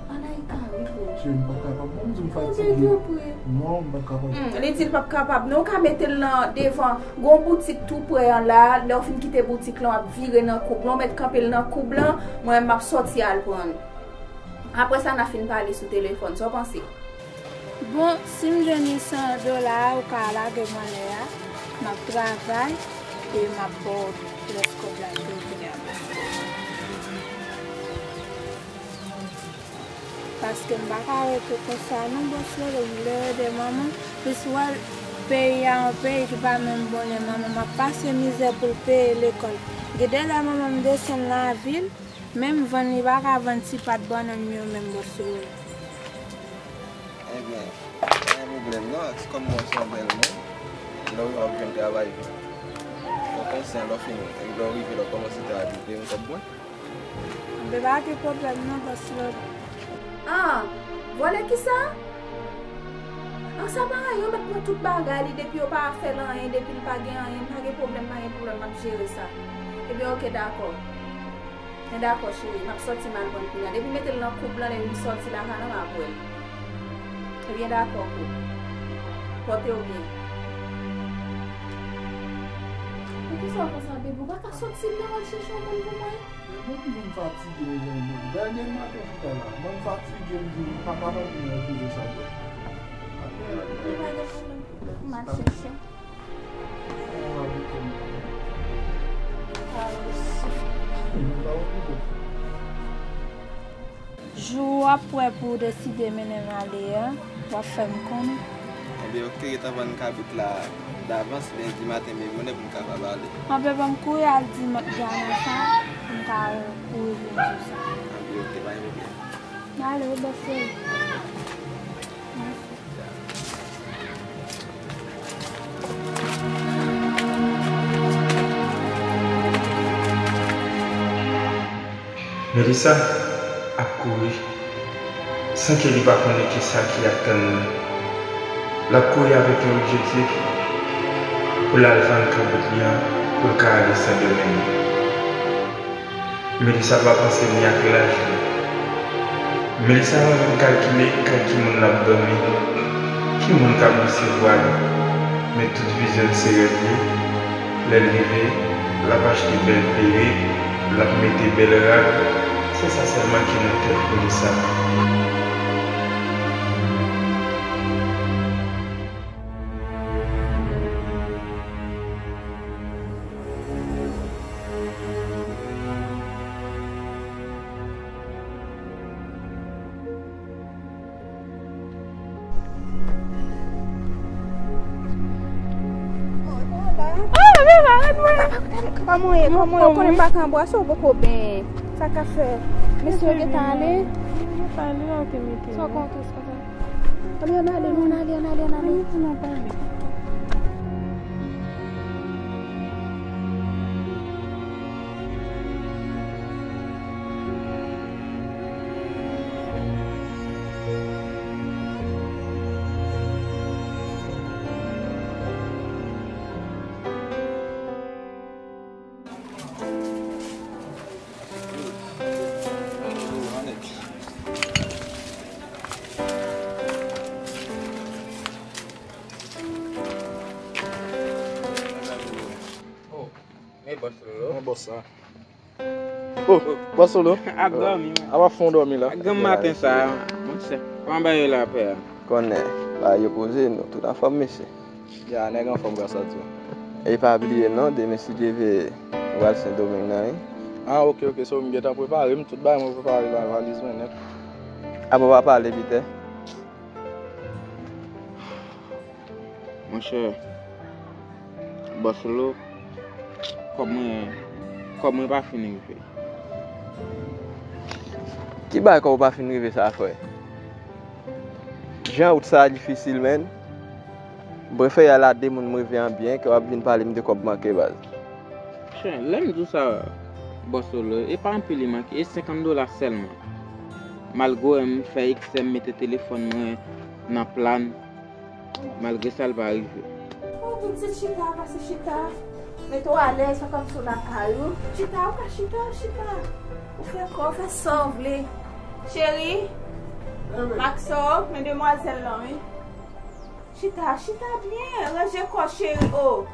Anayika, wi, bro. Cheri, m p ap kapab. Mwen, m di m fatige. Non, m p ap kapab. Hmm, li di l p ap kapab. Non, ou ka mete l nan devan. Gon boutik tou prè an la. Lè w fin kite boutik lan, w ap vire nan koub lan. Ou mèt kanpe l nan koub lan. Mwen, m ap sòti al pran l. Apre sa, n a fin pale sou telefòn. Sa w panse? Bon, si m jwenn uit san dola a, ou ka lage m anlè a. M ap travay e m ap ba w rès kòb la ke w te gen an. Paske m pa ka rete konsa non, bòs Lolo, m vle ede manman. Plis ou wè peyi a, yon peyi ki pa menm bon, lè manman m ap pase mizè pou l peye lekòl. Gen de lè manman m desann lavil, menm vann li pa ka vann ti pat bannann yo menm, bòs Lolo. Ebyen, pa gen pwoblèm non, kòm mwen se yon bèl moun, lè w rive w ap jwenn travay vit. Mwen konsyan lè w fin, lè w rive, lè w kòmanse travay pou w peye m kòb mwen. Mwen pa gen pwoblèm non, bòs Lolo. Ah, vòlè kisa? Ah, sa pa anyen, yo mèt pran tout bagay li, depi yo pa fè l anyen, depi l pa gen anyen, pa gen pwoblèm, pa gen pwoblèm, m ap jere sa. Ebyen, oke, dakò. Men dakò, cheri, m ap sòti m al pran l kounye a. Depi mete l nan koub lan, lè m sòti lakay lan, m ap wè l. Ebyen, dakò, ko. Pòte w byen. Poukisa w konsa, bebe? Ou pa ka sòti l nan al chèche yon moun pou mwen? Mwen menm, mwen fatige, mezanmi. Dènye maten chita la. Mwen fatige, m di, m pa kapab vin retounen sa, bro. Apre, apre. Ou pa gen pwoblèm. M al chèche. Jou w ap wè pou w deside mennen m ale a, w ap fè m konnen. Ebyen, oke, gentan vann kabrit la davans, lendi maten, menm mwen pou m kapab ale. Anben, ban m kouri al di Diana sa, pou m ka kouri vin di sa. Anben, oke, pa gen pwoblèm. M ale wi, bòs cheri. Mèsi. Melissa ap kouri, san ke li pa konnen kisa ki ap tann li. L ap kouri avèk yon objektif pou l al vann kabrit li an, pou l ka ale Sendomeng. Melissa pa panse ni ak laj li. Melissa pa menm kalkile kay ki moun l ap dòmi, ki moun k ap resevwa li. Men tout vizyon l se rèv li. Lè l rive, l ap achte bèl perik, l ap mete bèl rad. Se sa sèlman ki nan tèt Melissa. Ah, men arèt mwen. Kòman w ye? Kòman w ye? Ou konnen m pa ka anbrase w poko benyen. Sa k ap fè? Mesye yo gentan ale? Yo gentan ale la, ou te mete. Sa w konte, sa w konte? Ann ale, ann ale, ann ale, ann ale, ann ale. Ann ale. Oh, men bòs Lolo. Men bòs sa. Oh, bòs Lolo. Ap dòmi, man. Ap ap fè yon dòmi la. Granm maten sa, monchè. Kòman bagay yo lapè a? Konnen, bagay yo poze, nou tout anfòm, mesye. Ya, nèg anfòm, gras a Dye. E pa bliye non, demen si Dye vle, nou pral Sendomeng nan, wi. Ah, ok, ok, so m gentan prepare m, tout bagay mwen prepare la, valiz mwen nèt. Apa w pa pale, Pitè? Monchè, bòs Lolo, kòb mwen, kòb mwen pa fin rive. Ki bagay kòb ou pa fin rive sa, frè? Jan wout sa a difisil, menn. M prefere al a de moun m reve an byen ke w ap vin pale m de kòb manke, baz. Chen, lè m di w sa, bòs Lolo, e pa anpil li manke, e senkant dola sèlman. Malgre m fè eksè, m mete telefòn mwen nan plan, malgre sa, l pa rive. Oh, pitit, chita, pase chita. Mete w alèz, fè kòmsi w lakay ou. Chita, ou ka chita, chita. Ou fè kò, fè sa w vle. Cheri, Maxo, men demwazèl lan, wi. Chita, chita byen, ranje kò, cheri, oh.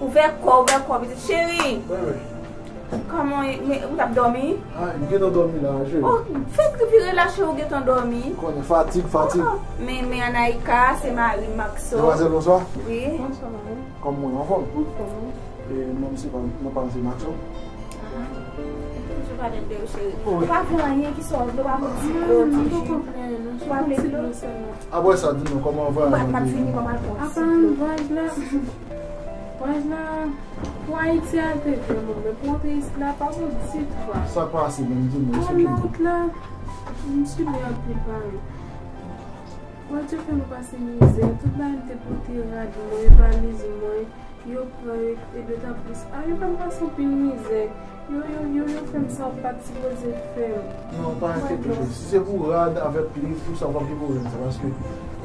Ouvè kò, ouvè kò, pitit cheri. Wi, wi. Kòman, men, ou t ap dòmi? Ah, m gentan dòmi la, cheri. Oh, fèk vire la, cheri, ou gentan dòmi. Konnen fatig, fatig. Oh, men, men Anaïka, se mari m, Maxo. Demwazèl, bonswa. Wi. Bonswa, mari. Kòman w ye, anfòm? Anfòm, wi. E non m se pa, non pa m se Maxo. Ah. Toujou pale de yo, cheri. Wi. Ou pa vle anyen ki sòt, ou pa vle ti dlo, ti ji. Non, m poko vle anyen, non. Ou pa vle dlo? Apre sa, di nou, kòman vwayaj la te ye? M ap vini, m ap al pran ti dlo. Apa vwayaj la? Vwayaj la, pou Ayiti a te byen, bon, men pou antre isit la, pa bon ditou, a. Sa k pase menm, di nou, eksplike nou. Nan wout la, m sibi anpil, pare. Bondye fè m pase mizè. Tout bagay m te pote, rad mwen, valiz mwen, yo pran, e, e dotaplis. A, yo fè m pase anpil mizè. Yo, yo, yo, yo fè m sa yo pa t sipoze fè m. Non, pa enkyete, cheri. Si se pou rad avèk plis, pou sa, w p ap gen pwoblèm sa, paske,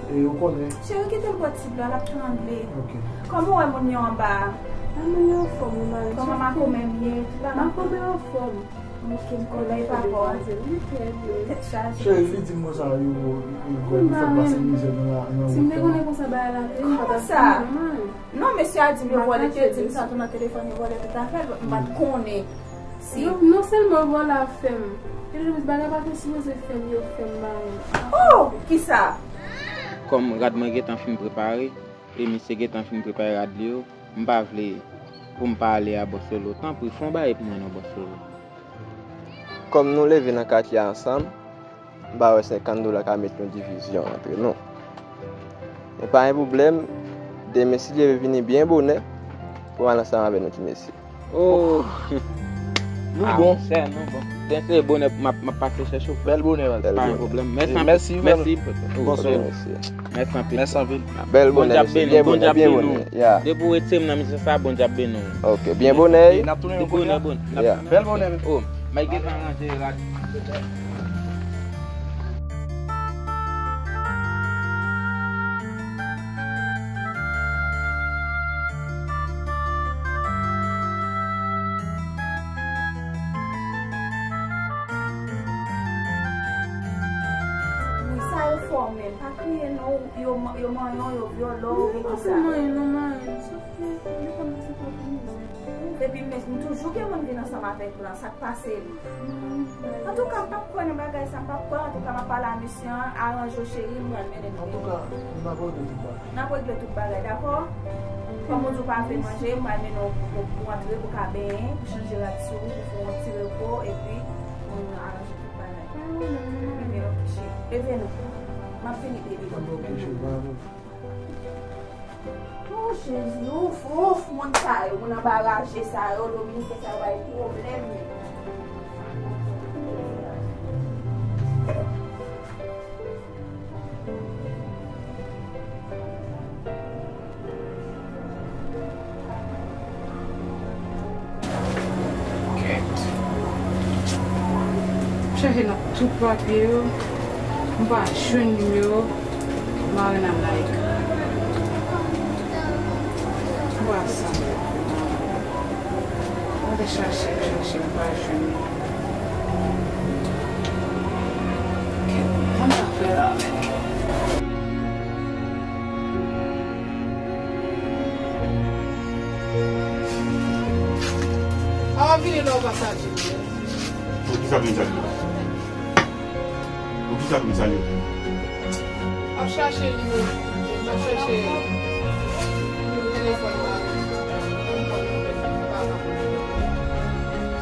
e, ou konnen. Cheri, kite l bwè ti dlo a, l ap trangle. Ok. Kòman w wè moun yo anba a? A, moun yo anfòm, wi, mari. Kòman makomè m ye? Tout bagay. Makomè anfòm. Ok, m konnen pa bon. Li trè byen. Tèt chaje. Cheri, li di m konsa, yo, yo, yo, yo fè pase mizè nan la, nan wout la. Si m te konnen konsa bagay la te ye, m pa t ap vini non, mari. Non, mesye a di m yo vòlè, te di m sa tou nan telefòn, yo vòlè tout afè l, m pa t konnen. Si. Yo, non sèlman vòlè ap fè m, e de plis bagay pa te sipoze fè m, yo fè m bagay. Oh, kisa? Kòm rad mwen gentan fin prepare, e misye gentan fin prepare rad li yo, m pa vle pou m pa ale a bòs Lolo. Tanpri, fè yon bagay pou mwen non, bòs Lolo. Kòm nou leve nan katye a ansanm, m pa wè senkant dola ka met yon divizyon antre nou. Men pa gen pwoblèm, demen si Dye vle vini byen bonè pou m al ansanm avè nou ti mesye. Oh! Nou bon. Sè, nou bon. Demen se bonè m ap, m ap pase chèche w. Bèl bonè, baz. Pa gen pwoblèm. Mèsi anpil. Mèsi, mèsi. Bonswa. Mèsi anpil. Bèl bonè, mesye. Byen bonè, byen bonè. Depi w retire m nan mizè sa, Bondye ap beni w. Ok, byen bonè. N ap tounen yon bonè. Bèl bonè. Oh, m gentan ranje rad. Wi, sa yo fè w menm? Pa kriye non, yo, yo manyen w, yo vyole w, oubyen kisa? Non, pa se manyen non, manyen. Sòf ke yo pa nan sipòte mizè. Epi, men, m toujou gen moun vin ansanm avèk blan, sa k pase l? Antouka, m p ap kwè nan bagay sa, m p ap kwè. Antouka, m ap pale a mesye an, aranje w, cheri, m pral mennen nou. Antouka, n ap regle tout bagay. N ap regle tout bagay, dakò? Kòm ou di w pa vle manje, m pral mennen w pou, pou, pou antre, pou ka benyen, pou chanje rad sou ou, pou fè yon ti repo, epi pou nou aranje tout bagay. Ebyen, ok, cheri. Leve non. M ap vini, baby. Ok, cheri, pa gen pwoblèm. Oh, Jezi, ouf, ouf, moun sa yo, moun anba raje sa yo, dominiken sa yo bay pwoblèm. Chache nan tout papye yo, m pa jwenn nimewo Marina Mike. M pa sanble. M te chache, chache, m pa jwenn li. Kèt, sa m ta fè la menm? Avan vini la, ou pa salye m. Poukisa pou m salye w? Poukisa pou m salye w? M ap chache nimewo, m ap chache nimewo telefòn la.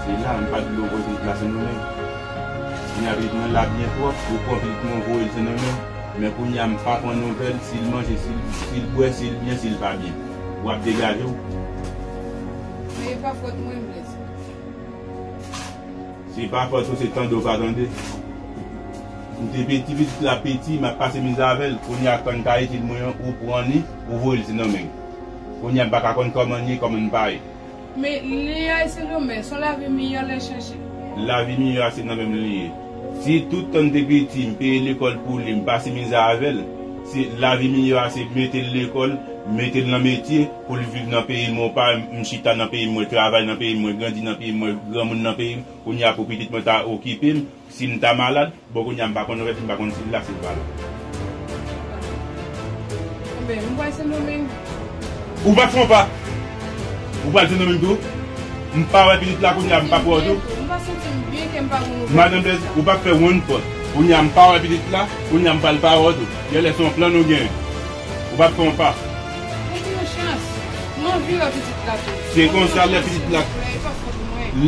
Se la, m pa t vle w voye pitit la Sendomeng. Kounye a pitit mwen la byen twòp, ou pran pitit mwen ou voye l Sendomeng. Men kounye a m pa pran nouvèl, si l manje, si l, si l bwè, si l byen, si l pa byen. W ap degaje w. Men e pa fòt mwen, Blaise. Se pa fòt ou, se tande w pa tande. M te piti, pitit la piti, m ap pase mizè avè l. Kounye a, kòm kay etid mwen an, ou pran li, ou voye l Sendomeng. Kounye a, m pa ka konn kòman l ye, kòman l pa ye. Men li al Sendomeng, se yon lavi miyò l al chèche. Lavi miyò a, se nan men m li ye. Si tout tan m te piti, m peye lekòl pou li, m pase mizè avè l, se lavi miyò a, se mete l lekòl, mete l nan metye, pou l viv nan peyi l, mwen pa, m chita nan peyi m, mwen travay nan peyi m, mwen grandi nan peyi m, mwen granmoun nan peyi m, kounye a pou pitit mwen ta okipe m, si m ta malad, bon, kounye a m pa konn rès, m pa konn si l la, si l pa la. Enben, m pral Sendomeng. Ou pa fè yon pa. Ou pral Sendomeng tou. M pa wè pitit la, kounye a m pa wè w tou. M pa santi m byen ke m pa konn nouvèl. Madan Blaise, ou pa fè yon pa. Kounye a m pa wè pitit la, kounye a m pral pa wè w tou. Genlè se yon plan nou genyen. Ou pa fè yon pa. Mwen te yon chans. Mwen anvi wè pitit la tou. Se konsa lè pitit la,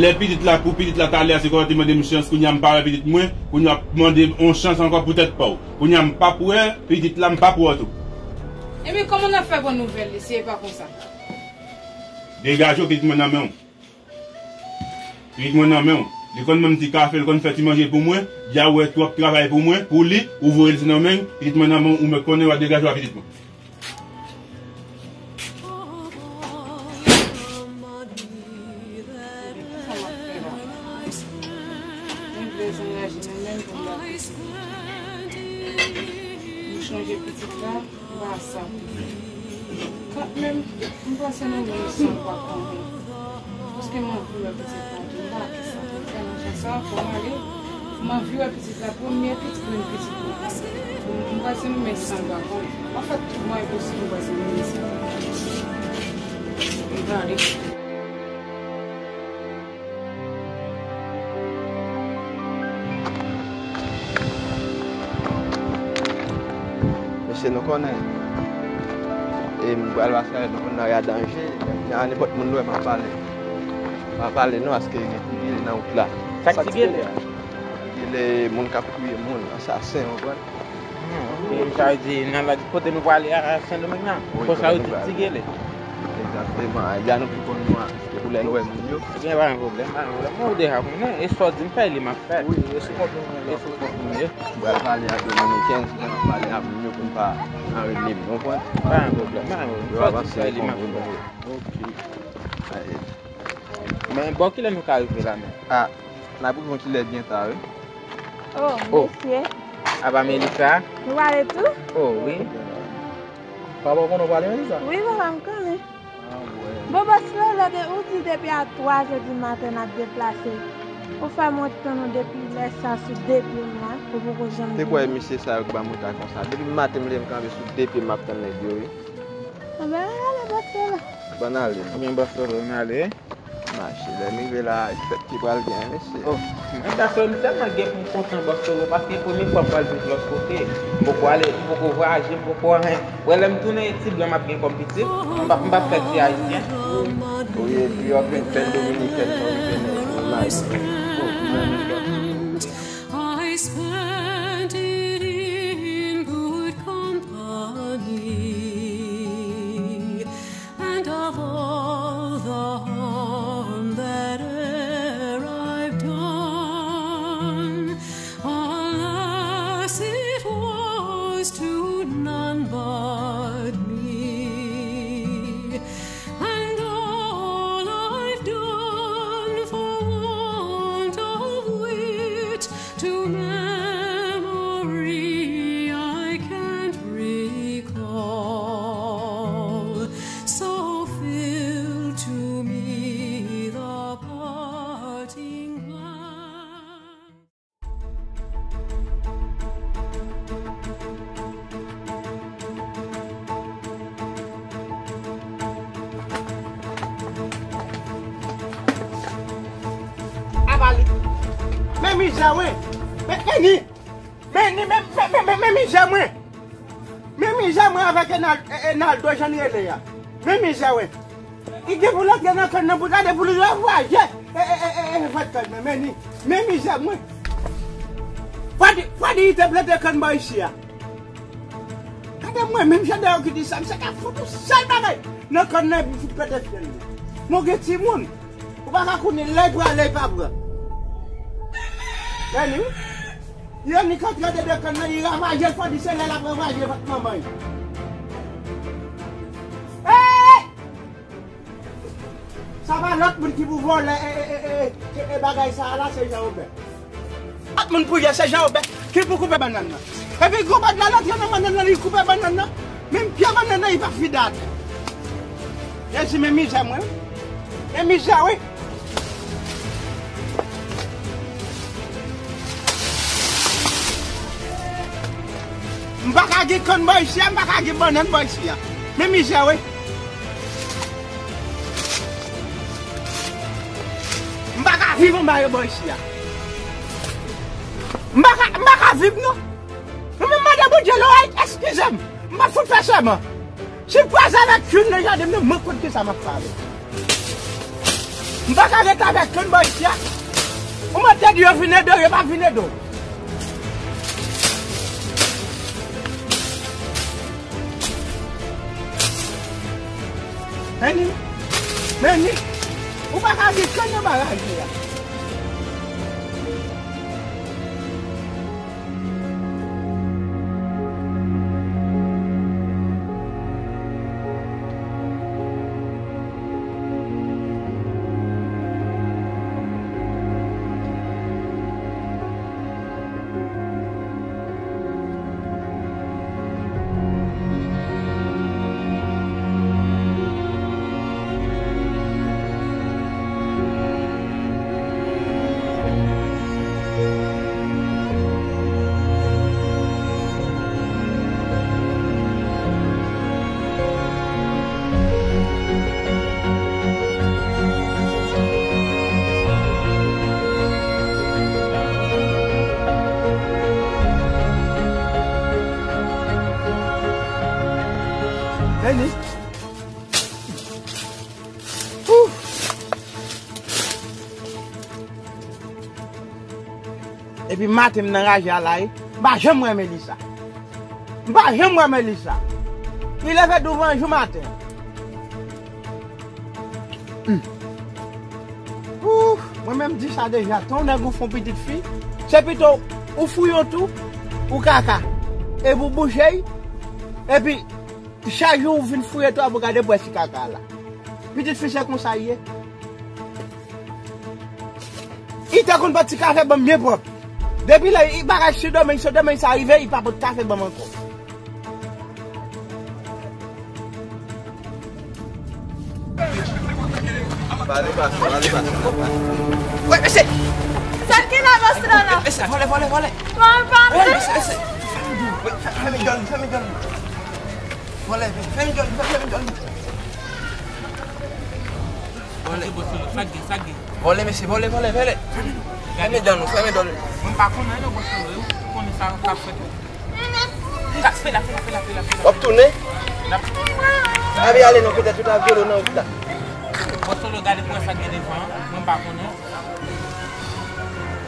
lè pitit la, pou pitit la talè a, se kòm te mande m chans, kounye a m pa wè pitit mwen, kounye a w ap mande m yon chans ankò pou tèt pa w. Kounye a m p ap wè pitit la, m p ap wè w tou. Ebyen, kòman n ap fè pran nouvèl li si e pa konsa? Degaje w, pitit mwen nan men w. Pitit mwen nan men w. Li konn ban m ti kafe, li konn fè ti manje pou mwen. Dja wè twòp travay pou mwen, pou li, ou voye l Sendomeng, pitit mwen nan men w, ou mèt konnen w ap degaje w a pitit mwen. Sa m ap fè la? Mwen bezwen raje nan men m pou m ba pitit mwen. M chonje pitit la, m pa sa. Kanmenm, m panse nou menm san pa konnen. Paske m anvi wè pitit la tou, m pa kisa. M fè nan jan sa, fò m ale. M anvi wè pitit la, premye pitit, premye pitit mwen. M panse nou menm san pa konnen. M ap fè tout mwayen posib, m panse nou menm san pa konnen. M prale. Mesye, nou konnen, e m pral pase avè nou, nou konnen lari a danje. Nan nenpòt moun nou wè, m ap pale. M ap pale non, paske gen ti gele nan wout la. Sa k ti gele? Ti gele, moun k ap touye moun, ansasen, w konprann? Hmm, ok, sa vle di, nan la, kote nou prale a, Sendomeng nan? Wi, konsa yo di ti gele. Egzakteman. Ebyen, nou pi konn nou a, se pou lè nou wè moun yo. Ebyen, pa gen pwoblèm, pa gen pwoblèm. Mwen, ou deja konnen, e sa w di m fè, li m ap fè. Wi, e sou kont nou, e sou kont nou ye. Mwen pral pale ak Dominiken, mwen pral pale ak moun yo pou n pa anrele m, w konprann? Pa gen pwoblèm, pa gen pwoblèm. Sa w di m fè, li m ap fè. Ok. Men, bò kilè nou ka rive la menm? Ah, n ap rive yon ti lè byen ta, wi. Oh, oh, mesye. Apa Melissa? Nou pale tou? Oh, wi. Papa w konnen w pale, Melissa? Wi, papa m konnen. Ah, wè. Bon, bòs Lolo, de, ou di depi a twa zè di maten n ap deplase. Ou fè mwen tann ou depi lè sa sou de pye m la, ou poko janm vini. Te kwè misye sa yo k ba mwen kay konsa. Depi maten m leve m kanpe sou de pye m ap tann nèg yo, wi. Anben, ale, bòs Lolo. Bann ale. Ebyen, bòs Lolo, n ale. Mache, lè m rive la, fèt ki pral gen, mesye. Oh, mwen, bòs Lolo, m tèlman gen pou m kontan, bòs Lolo, paske premye fwa m pral viv lòt kote. M poko ale, m poko vwayaje, m poko anyen. Wè, lè m tounen ti blan m ap gen kòm pitit, m p ap, m p ap fè ti ayisyen. Wi, epi w ap vin fè dominikèn, w ap vin fè nèg. Oh, mwen menm, bòs Lolo. I spent it in good company, and of all the harm that e'er I've done, alas, it was to none but me, and all I've done for want of Mizè, wi. Men, men ni. Men ni, men, men, men, men, men mizè mwen. Men mizè mwen avèk Enal-, E-, Enaldo, jan l rele a. Men mizè, wi. Li gen pou l antre nan kann nan pou gade pou l ravaje. E, e, e, e, e, vant kann mwen, men ni. Men mizè mwen. Fwa di, fwa di li te plante kann bò isi a. Gade mwen, menm jan de yo ki di sa, m se ka fout yon sèl bagay nan kann nan epi fout pete fyèl li. Mwen gen timoun, ou pa ka konnen lè l prale, l pa pran. Men ni, li annik antre andedan kann nan, li ravaje l, fò di se lè l ap ravaje vant manman l. Hey! Sa pa lòt moun ki pou vòlè, e, e, e, e, e, e bagay sa a la, se Jan Wobè. Lòt moun pou ye, se Jan Wobè ki pou koupe bannann nan. Epi gwo bannann nan antre nan bannann nan, li koupe bannann nan. Menm pye bannann nan, li pa fidad. Jezi, men mizè mwen, wi. Men mizè, wi. M pa ka gen kann bò isi a, m pa ka gen bannann bò isi a. Men mizè, wi. M pa ka viv anba yo bò isi a. M pa ka, m pa ka viv, non. Mwen menm mande Bondye lòrèy, eskize m. M pa fout fè sèman. Si m kwaze avèk youn nan jaden m nan, mwen konn kisa m ap fè avè l. M pa ka ret avèk youn bò isi a. Ou mande di yo vin ede w, yo pa vin ede w. Men ni, men ni, ou pa ka gen kann nan baraj li a. Vini. Epi maten m nan raje a la, wi. M pa janm wè Melissa. M pa janm wè Melissa. Li leve douvan jou maten. Hmm. Ouf, mwen menm di sa deja, tan w nèg ou fon pitit fi, se pito ou fouye yon twou, ou kaka, epi ou bouche l, epi chak jou ou vin fouye twou a pou gade pou wè si kaka la. Pitit fi se konsa l ye. Li te konn pot ti kafe ban m byen pwòp. Depi lè bagay Sendomeng, Sendomeng sa rive, li pa pot kafe ban m ankò. Pale pa sa, pale pa sa. Wè, mesye! Sa ki la, mesye la, la? Mesye, vole, vole, vole. Pale, pale. Wè, mesye, mesye. Wè, fè, fèmen djòl, fèmen djòl. Vole, fèmen djòl, fèmen djòl. Vole. Sa gen, sa gen. Vole, mesye, vole, vole, vole. Fèmen djòl nou, fèmen djòl nou. Mwen pa konnen non, bòs Solo, ou konnen sa k ap fèt. Ka-, fè la, fè la, fè la, fè la, fè la. W ap tounen? N ap. Abi ale non, petèt ou ta vyole w nan wout la. Bòs Solo, gade pou wè sa gen devan an. Mwen pa konnen.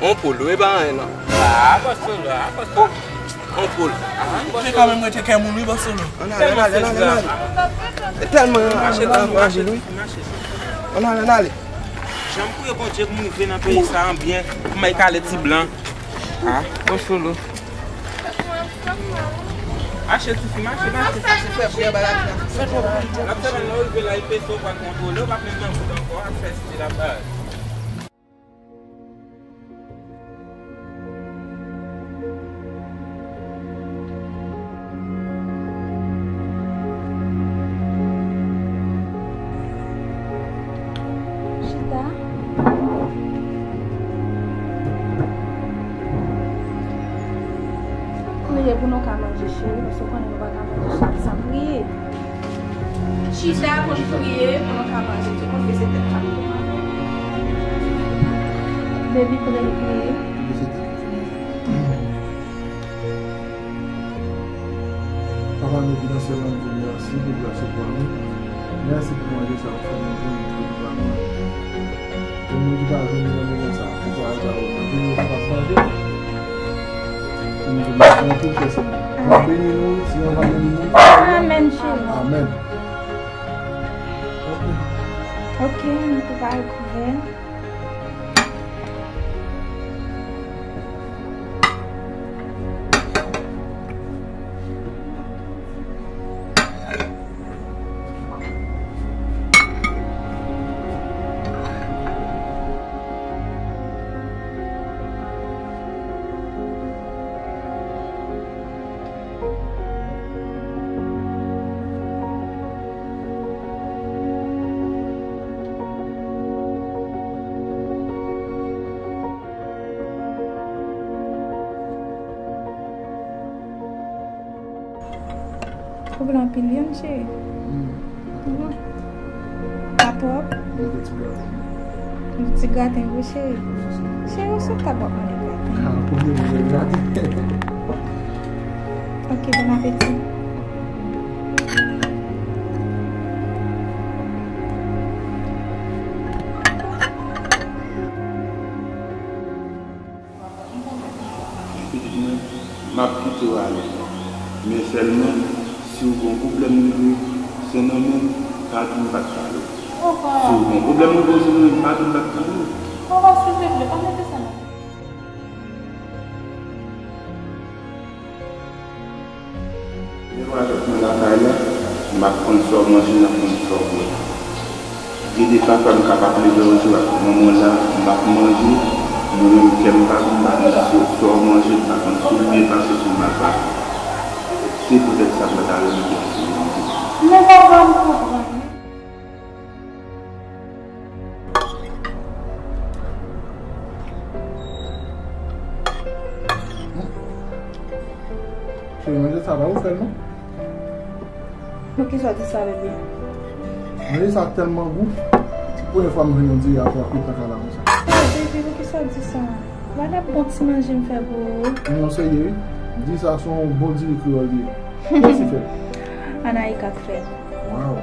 On poul, wi, pa anyen non. Ah, bòs Solo, ah, bòs Solo. On poul. Ah, bòs Solo. Ou te kanmenm rete kè moun, wi, bòs Solo. Ann ale, ann ale, ann ale, ann ale. E tèlman anraje l, wi. Ann ale, ann ale. Jan m priye Bondye pou m rive nan peyi sa a byen, pou m al kale ti blan. Ah, bòs Solo. Mache, tifi, mache, mache. Mache, frè, pou y ap al la. L ap fè mal nan rive la, epi w pral kontwole, w p ap menm nan wout ankò, ap fè stil ap bay. Chita. Priye pou nou ka manje, cheri, paske w konnen nou pa ka manje chak sa. Priye. Chita pou n priye, pou nou ka manje. Tou konfese tèt pa nou. Baby, priye, priye. Papa nou ki nan syèl la, nou di w mèsi pou gras ou pou amou. Mèsi pou manje sa w fè nou jwenn pou nou pa manje. Pou moun ki pa jwenn nan moman sa, pou pa aza ou, pou yo kapab manje. Pou nou di w mèsi anpil, Pè Senyè. W ap beni nou, Senyè va beni nou. Amèn, cheri. Amèn. Ok. Ok, nou prepare kouvè. Ou vle anpil vyann, cheri? Hmm. Mhm. Pa twòp? Yon ti graten. Yon ti graten vre, cheri. Cheri, ou sou tab w ap mande graten. Ah, premye moun mwen graten. Ok, bon apeti. Pitit mwen, m ap kite w ale. Men sèlman, si w gen yon pwoblèm rive, se nan men m, pa di m pa t pale w. Si w gen yon pwoblèm rive w, se nan men m, pa di m pa t pale w. Papa, silvouplè, pa mete sa nan tèt. Lè w avèk mwen lakay la, m ap konn sa w manje, m ap konn sa w bwè. Gen de pafwa m kapab leve yon jou ak manman w la, m ap manje, mwen menm kè m pa konn, m pa konn si sa w manje, m pa konn si w byen pase, si w mal pase. Se poutèt sa m pa ta renmen kite w sou manje. Men papa, m konprann. Cheri, manje sa pa ou fè l, non? Poukisa w di sa, bebe? Manje sa tèlman gou. Se premye fwa m jwenn yon diri a twa kwit nan kay la konsa. Ah, bebe, poukisa w di sa? Gade bon ti manje m fè pou ou. Non, serye, wi. Diri sa se yon bon diri kreyòl li ye. Kiyès ki fè l? Anayika k fè l. Waw.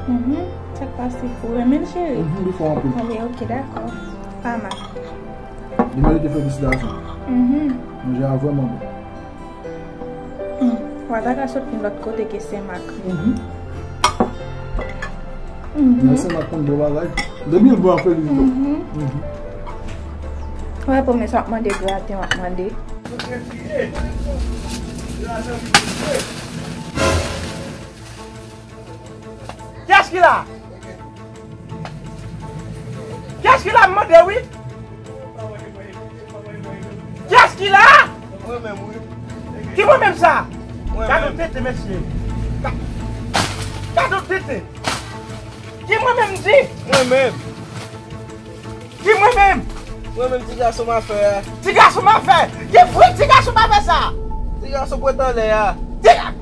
Mhm. Sa k pase? Ou renmen l, cheri? Mhm, li fò anpil. Anben, ok, dakò. Pa mal. Li merite felisitasyon. Mhm. Manje a vrèman bon. Mm. Ou pa ta ka sot yon lòt kote ke Senmak. Mhm. Mhm. Nan Senmak konn bon bagay. Depi l bon, ap felisite w. Mhm. Mhm. Wè, pwomès, w ap mande graten, w ap mande. Kiyès ki la? Kiyès ki la, m mande wi? Kiyès ki la? Mwen menm, wi. Ki mwen menm sa? Mwen menm. Gade yon tenten, mesye. Ga-, gade yon tenten. Ki mwen menm di? Mwen menm. Ki mwen menm? Mwen menm ti gason m a fè a. Ti gason m a fè? Ki fri ti gason m a fè sa? Ti gason pwent anlè a. Ti ga-,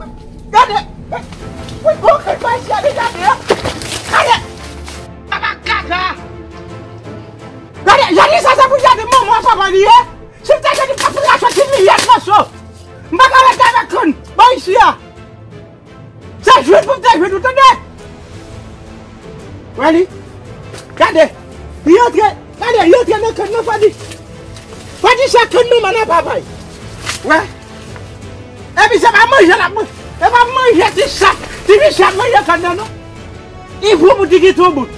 gade. Wi, bon, kèk bay si a deja de. Gade. Papa kaka. Gade, Janisa se pou jade manman papa li ye. Si m te jade papa la soti miyèt nan so. M pa ka rete avèk kòn. Bon, isi a. Se jwit pou m te jwit, ou tande? Wè li. Gade. Li antre, gade, li antre nan kòn nan, fò di. Fò di se kòn manman nan papay. Wè. Epi se pa manje l ap manje. Se pa manje ti chat, ti misye ap manje kòn nan, non. Li gwo pou ti kite w bout.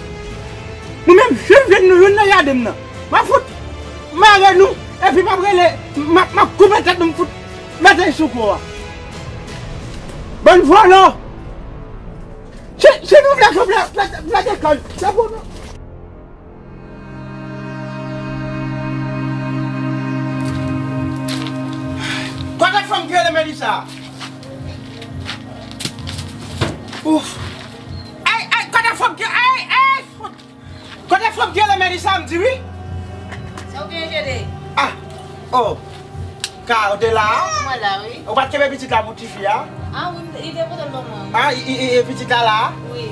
Mwen menm, si m jwenn nou youn nan jade m nan, m ap fout mare nou, epi m ap rele, m ap, m ap koupe tèt nou, m fout mete sou kò a. Bann vòlò! Si, si nou vle kanpe, plante, plante kòn, se pou nou. Kote fanm ki rele Melissa? Ouf! Ay, ay, kote fanm ki, ay, ay, fout! Kote fanm ki rele Melissa, m di wi. Sa w genyen, Jede? Ah, oh. Ka, ou te la a? Mwen la, wi. Ou pa t kenbe pitit la pou tifi a? Ah, wi, li te pote l ban mwen. Ah, i, i, i, pitit la la a? Wi.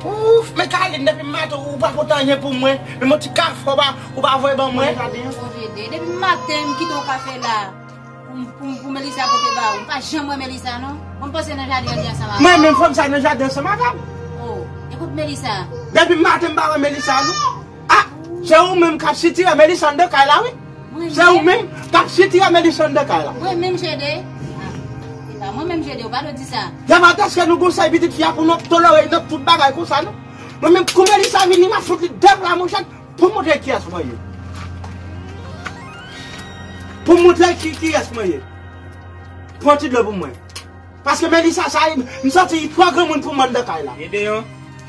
Ouf, men Kalin, depi maten ou pa pote anyen pou mwen. Menm yon ti kafe ou pa, ou pa voye ban mwen. Nan jaden an. Depi maten m kite w kafe la. Pou, pou, pou Melissa pote ba ou. M pa janm wè Melissa, non. Bon, m panse nan jaden an li ansanm avè w. Mwen menm fanm sa nan jaden ansanm avè m. Oh, e kot Melissa? Depi maten m pa wè Melissa, non. Ah, se ou menm k ap sitire Melissa anndan kay la, wi. Se ou menm k ap sitire Melissa anndan kay la. Mwen menm, Jede? Ah, se pa mwen menm, Jede, ou pa dwe di sa. Devan tèske nou gon sèl pitit fi a pou nou ap tolere nou tout bagay konsa, non. Mwen menm, kou Melissa vini, m ap fout li de pla, monchè. Pou m montre kiyès mwen ye. Pou m montre ki, kiyès mwen ye. Pran ti dlo pou mwen. Paske Melissa sa, m santi li twò granmoun pou m anndan kay la. Gedeon.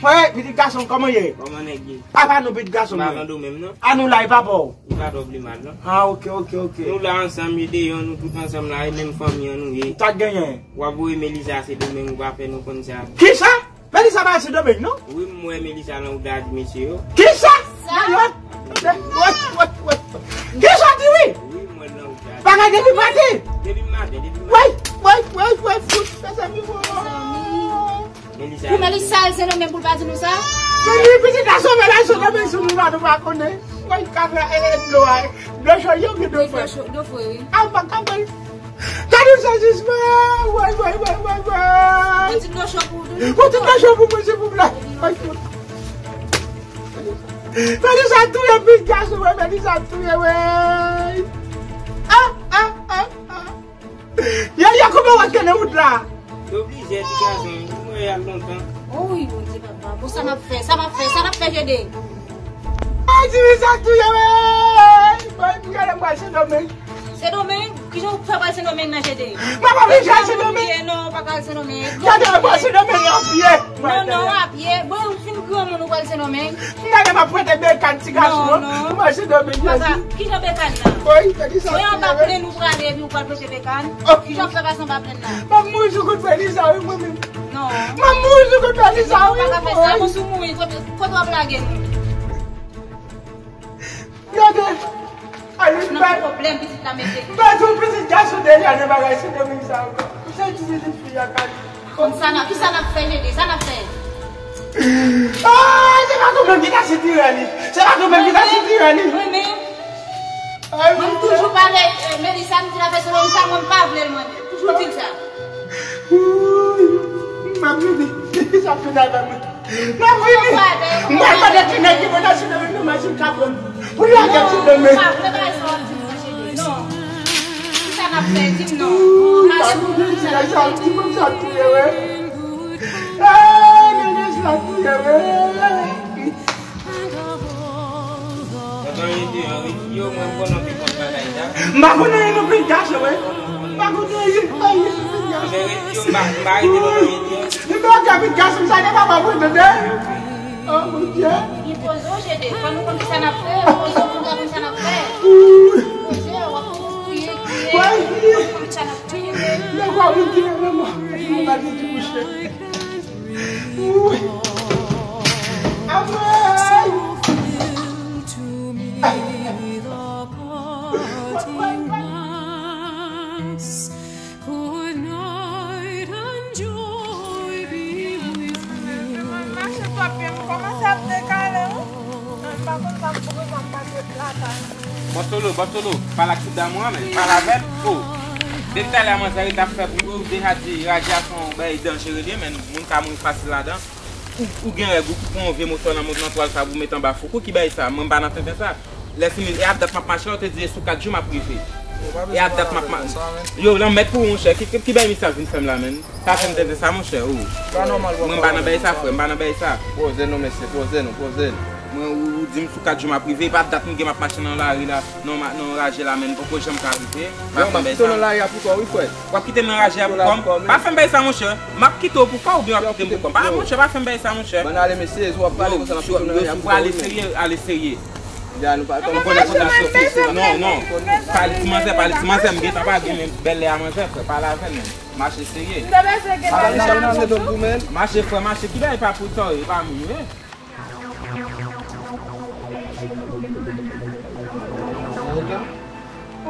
Wè, pitit gason, kòman ye? Kòman nèg ye? Apa nou, pitit gason mwen. Li pa tande w menm, non? A nou la, e papa w. Li pa twò pi mal, non? Ah, ok, ok, ok. Nou la ansanm, Gedeon, nou tout ansanm la, e menm fanmi an nou ye. Sa k genyen? W ap voye Melissa Sendomeng, ou pa fè nou konn sa. Kisa? Melissa pa al Sendomeng, non? Wi, m wè Melissa nan wout la di mesye yo. Kisa? Sa? Wè, wè, wè, wè. Kisa w di wi? Wi, m wè l nan wout la. Bagay depi maten. Depi maten, depi maten. Wè, wè, wè, wè, fout, mezanmi, mwen. Melissa. Pou Melissa al Sendomeng pou l pa di nou sa? Men li pitit la sove la, Sendomeng sou nou la, nou pa konnen. Mwen ka fè, e, e, dlo a, dlo cho yo ki dlo fre. Dlo cho, dlo fre, wi. A, m pa ka pran. Gade sa jisman! Woy, woy, woy, woy, woy! Yon ti dlo cho pou ou tou. Yon ti dlo cho pou mwen, silvouplè. Woy, woy. Melissa touye pitit gason, woy, Melissa touye, woy. Ah, ah, ah, ah. Yaya, kòman w ap gen nan wout la? Yo blije, ti gason, m wè y al lontan. Oy, Bondye, papa. Bon, sa m ap fè, sa m ap fè, sa n ap fè, Jede? Ay, ti fi sa touye, woy! Boy, m gade m pral Sendomeng. Sendomeng? Kijan w fè pral Sendomeng nan, Jede? Mwen pa vle al Sendomeng. Non, ou pa ka al Sendomeng. Gade, mwen pral Sendomeng an pye. Non, non, a pye. Bon, ou fin granmoun, ou pral Sendomeng. M gade m ap prete bekàn ti gason an. Non, non. Mwen Sendomeng, papa, kijan bekàn nan? Woy, gade sa. Se anba plenn ou prale epi ou pral prete bekàn? Kijan w fè pase anba plenn nan? M ap mouri sou kout fè li sa, wi, mwen menm. Non. M ap mouri sou kout fè li sa, wi. Ou pa ka fè sa, bon, si w mouri, kote, kote w ap lage nou? Gade. Alin, m pa, pwoblèm pitit la mete. M pa di w pitit gason deja nan bagay Sendomeng sa ankò. Ou se ti pitit fi a, Kalin. Bon, sa n ap, kisa n ap fè, Jede? Sa n ap fè? Ah, se pa tou menm ki ta sitire li. Se pa tou menm ki ta sitire li. Mwen menm. Ay, mwen toujou pale, eh, Melissa, m di l ap fè Sendomeng sa, mwen m pa vle l, mwen. Toujou di l sa. Wouy, m ap vini. Sa fini avè mwen. M ap vini. M pral mande ti nèg ki pote Sendomeng nan machin kapon pou lage Sendomeng. Non, m pa vle bagay sa w ap di m nan, Jede. Non. Kisa n ap fè? Di m non. Wouy, sa fini, ti nèg sa, ti moun sa touye, wi. Ey, nèg sa touye, wi. Yo, mwen, m konn anpil kont bagay sa. M pa konn anyen non, pitit gason, wi. M pa konn anyen, anyen, pitit gason. Yo, m pa, m pa rete non, non, yo. Li pa ka pitit gason, sa, se papa mwen, tande. Oh, mon Dieu. Li poze w, Jede. Fò nou konn kisa n ap fè. Poze w pou nou ka konn sa n ap fè. Poze w, w ap kriye, kriye. Wi. Fò nou konn kisa n ap fè, Jede. Lè w ap kriye, mwen, mwen, mwen pa di ti mouche. Wi. Amèn. Mache twòp byen, m kòmanse ap dekale, wi. Mwen pa konn sa m pou konn sa m pase lakay. Bòtolo, Bòtolo, pale ak ti dam ou an, men, pale avè l. Oh. Depi talè a manzè ret ap fè bri, ou deja di radyasyon bay danjere li, men moun ka mouri fasil ladan. Ou, ou gen règ, ou pran yon vye mòso nan, nan twal sa pou met anba foukou, ki bay sa, mwen m pa nan tenten sa. Lè fini, e ap dat m ap mache la, ou te di e sou kat jou m ap rive. E ap dat m ap ma-, yo, lanmèd pou ou, monchè, ki, ki, ki bay misye ap vin fè m la, menn? Pa fè m tenten sa, monchè, ou. Mwen m pa nan bay sa, frè, m pa nan bay sa. Poze nou, mesye, poze nou, poze nou. Mwen, ou, ou di m sou kat jou m ap rive, e pa dat m gen m ap mache nan lari la, nan ma-, nan raje la, menn, poko janm ka rive. Pa fè m bay sa. Yo, m ap kite w nan lari a pou kò w, wi, frè. W ap kite m nan raje a pou kò m? Pa fè m bay sa, monchè. M ap kite w pou kò w oubyen w ap kite m pou kò m? Pa, monchè, pa fè m bay sa, monchè. Bann ale, mesye, si w ap pale konsa, m ap kite w nan raje a pou kò w, wi, men. Ale serye, ale serye. Ya, nou pa, ou konnen konsa se fè. Non, non. Pale ti manzè, pale ti manzè, m gentan pa gen men bèlè a manzè, frè. Pale avè l, men. Mache serye. M te bezwen gen bèlè a manzè tou. Mache, frè, mache. Ki bagay pa pou tò, e pa moun, wi.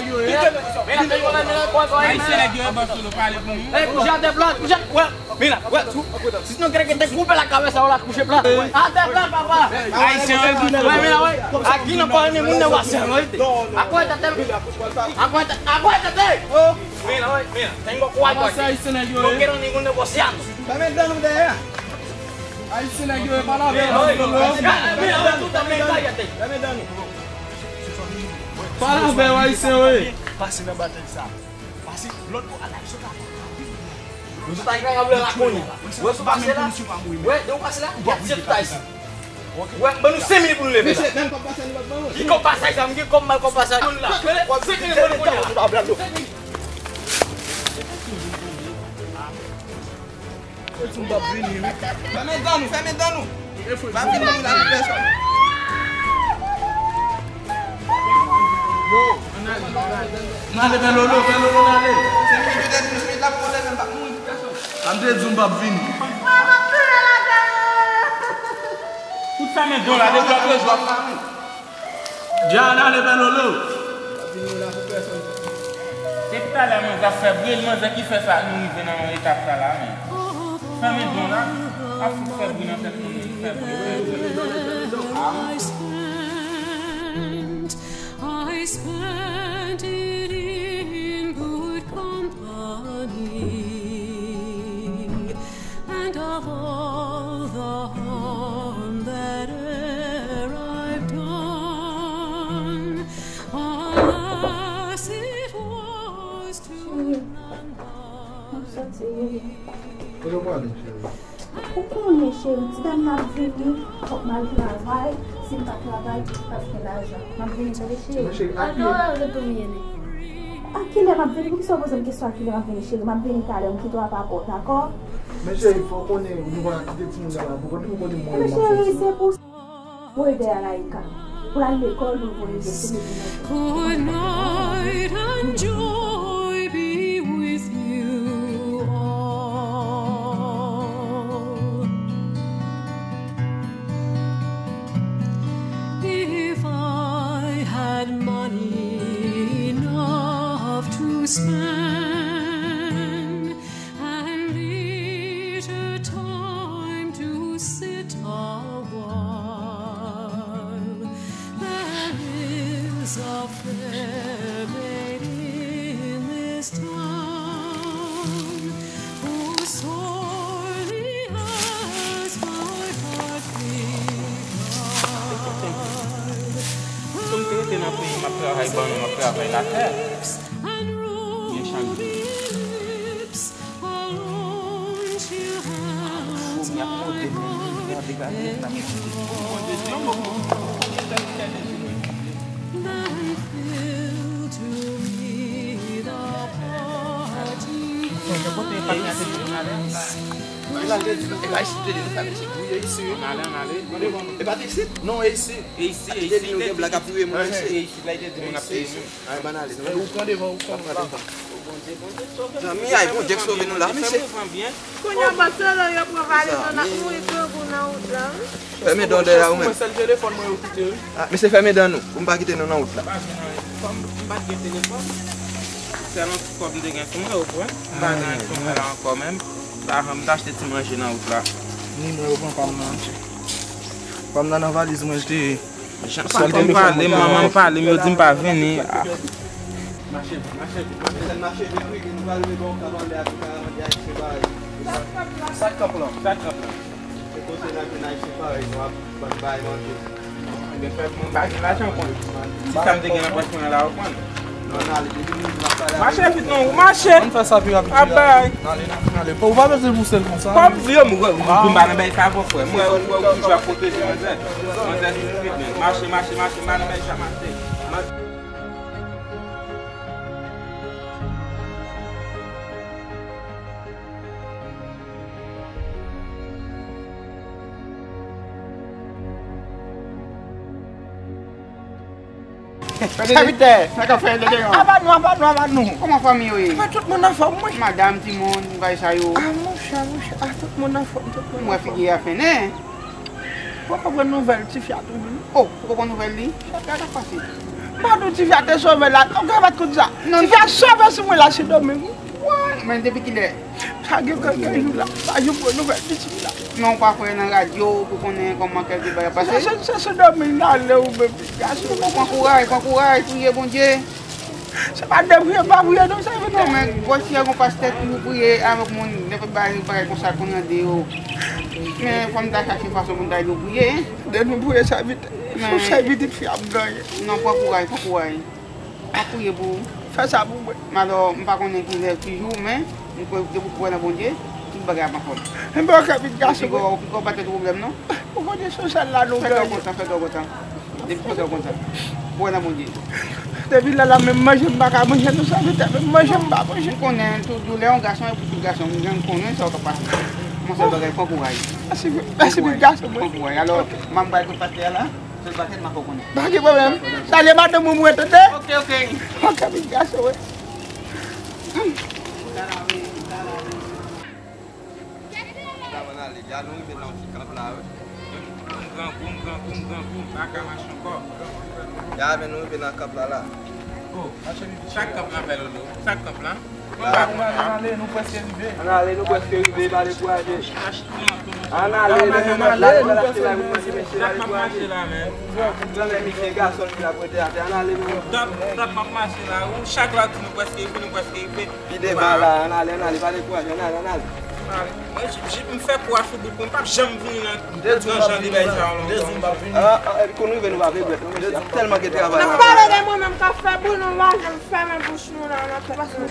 nèg yo ye. Ayisyen nèg yo ye, bòs Lolo, pale pou nou. Ey, kouche atè plat, kouche atè, wè, mira, wè, si, si nou kreke te koupe la kabesa ou la kouche plat. Atè plat, papa. Ayisyen yo, bòs Lolo. Wè, mira, wè. Aki nan pa ni moun nan wase, wè. Akwè tete. Akwè tete. Akwè tete. Mira, wè, mira. Tengo cuarto aquí. Ayisyen nèg yo ye. No quiero ningún negociando. Fèmen dan nou dèyè. Ayisyen nèg yo ye, pale avè yo, bòs Lolo. Mira, wè, tout a men kayate. Fèmen dan nou. Pale avè yo, ayisyen yo ye. Pase nan batay sa. Pase lòt bò a la, sot la. Yo sot a Gran Gab la kounye a. Wè, sou pase la. Wè, de ou pase la, y ap tire tout Ayisyen. Wè, ban nou senk minit pou nou leve la. Mesye, menm kòb pasaj nou p ap ban nou. Ki kòb pasaj sa, m gen kòb m al kòb pasaj. Moun la. W ap senk minit pou nou kounye a. Fèmen dan nou, fèmen dan nou. Pa vin vin la pou pèsòn. Yo, ann ale, ann ale, fè Lolo, fè Lolo n ale. Senk minit, yo te di m senk minit la pou leve, m p ap mouri pou pèsòn. Sa m te di w m p ap vini. Tout fèmen dan w la, depi apre jou ap fèmen. Dja ann ale fè Lolo. Depi talè manzè ap fè bri, manzè ki fè sa nou rive nan etap sa la, men. Fèmen dan w la, ap fout fè bri nan tèt moun, fè bri, fè bri. I spent, I spent it in good company. And of all the harm that e'er I've done, alas, it was to none but thee. Kote w prale, cheri? Ou konnen, cheri, ti dam nan ap vini, fòk m al travay. Si m pa travay, m p ap gen lajan. M ap vini, tande, cheri. Men, cheri, a ki lè? A ki lè m ap vini? Poukisa w poze m kesyon a ki lè m ap vini, cheri? M ap vini talè, m kite w apa pòt, dakò? Men, cheri, fò w konnen, nou pa kite timoun nan la pou kont li, ou konnen mwen menm m ap fè. Men, cheri, se pou Voye dèyè Laika. Pou l al lekòl, nou voye l sou mezi manje. Good night and joy be with you all. If I had money enough to spend, and leisure time to sit a while. There is a fair maid in this town who sorely has my heart devoured. Si m te rete nan peyi m, m ap travay bannann, m ap travay latè. Byen chak jou. E pa te isit? Non, e isi. E isi, e isi. Li te di nou gen blag ap touye moun isit. Ay, bann ale. Ou pran devan, ou pran devan. Zanmi, ay, Bondye k sove nou la, mesye. Kounye a, pase la, yo pran valiz nou, n ap mouri grangou nan wout la, wi. Fèmen dan dèyè ou menm. Mwen, sèl telefòn mwen yo kite, wi. Ah, mesye, fèmen dan nou, pou m pa kite nou nan wout la. M pa gen telefòn. Sèl yon ti kòb m te gen sou mwen, yo pran. M pa gen anyen sou mwen la ankò menm. Lajan m t achte ti manje nan wout la. Ni mwen, yo pran pa m nan, mesye. Pa m nan, nan valiz mwen, l te ye. Jan papa m pale m, manman m pale m, yo di m pa vini. Ah. Mache, mache, mache. Mache, mache vit, wi, ke nou pral rive bò Kanpandè a, pou Kanpandè a, se parèy. Sa k kanpe lan? Sa k kanpe lan? Se kote nan menaj se parèy, nou ap bay manje. Ebyen, frè, mwen pa gen lajan, konn. Ti sa m te gen nan pòch mwen la, ou konn. Mache vit non, ou mache. Ann fè sa pi rapid. Ap bay. N ale, n ale. Ou pa bezwen pouse l konsa. Kòm di yo, m, m, m, m pa nan bay sa avè w, frè. Mwen, mwen, mwen toujou ap pwoteje manzè. Manzè se street, men. Mache, mache, mache, m pa nan bay sa, mache. Mache. Sèvitè, sa k ap fèt, Dede? Aba nou, aba nou, aba nou. Kòman fanmi yo ye? Mwen, tout moun anfòm, wi. Madanm, timoun, bagay sa yo. Ah, monchè, monchè, ah, tout moun anfòm, tout moun anfòm. Mwen, figi a fennen. Poko pran nouvèl tifi a toujou, non? Oh, poko pran nouvèl li? Sa k ap pase? M pa di w tifi a te sove la, ou gen pa t konn sa? Non. Tifi a sove sou mwen la, Sendomeng. What? Men depi kilè? Sa gen kèk jou la, m pa janm pran nouvèl pitit la. Men ou pa kwè nan radyo pou konnen kòman kèlke bagay ap pase? Se, se, se Sendomeng n ale ou menm, gason. Pran kouraj, pran kouraj, priye Bondye. Se pa de priye, pa priye non, sèvitè. Non, men gwo syèl gon pastè toujou priye avèk moun, nenpòt bagay, bagay konsa konn rande yo. Men fò m ta chache fason pou m ta ede w priye, hein. De nou priye, sèvitè. Men sou sèvitè fi ap ganyen. Non, pran kouraj, pran kouraj. M ap priye pou ou. Fè sa pou mwen. Alò, m pa konnen ki lè, ki jou, men m kwè, depi w kwè nan Bondye, tout bagay ap anfòm. Enben, ok, pitit gason mwen. Ou poko, ou poko pa tèt pwoblèm, non. Ou konnen sosyal la nou ganyen. Fè kè w kontan, fè kè w kontan. Depi w kontan, w kontan. Kwè nan Bondye. Depi lè la, menm manje m pa ka manje, non, sèvitè, menm manje m pa manje. M konnen tout doulè yon gason e pou tout gason. M konnen sa w ap pase. Yon sèl bagay, pran kouraj. Mèsi, mèsi, pitit gason mwen. Pran kouraj. Alò, m ap bay kout pastè a la. Sèl bagay, m ap fè w konnen. Pa gen pwoblèm. Salye madanm ou mwen, tande? Ok, ok. Ok, pitit gason mwen. Ann ale, ya nou rive nan yon ti kanp la, wi. Grangou, grangou, grangou, m pa ka mache ankò. Ya, men nou rive nan kanp la, la. Oh, sa k kanp la, pè Lolo? Sa k kanp la? Ann ale, ann ale, nou prèske rive. Ann ale, nou prèske rive, pa dekouraje. Ann ale, nou prèske rive, nou prèske rive, pa dekouraje. Granmè misye, gason ki la prete atè, ann ale, nou. Tòp, tòp, m ap mache la, wi. Chak lè w ap di nou prèske rive, nou prèske rive. Pi devan la, ann ale, ann ale, pa dekouraje, ann ale, ann ale. Mwen, j-, j-, m fè kou a sou bout mwen, m p ap janm vini nan, nan jan de bagay sa yo ankò. Ah, ah, epi kou nou rive, nou pa regrèt, non, mesye, ap tèlman gen travay. N ap pale de mwen menm k ap fè bri, nou pa janm fèmen bouch nou la, nan tèt nou.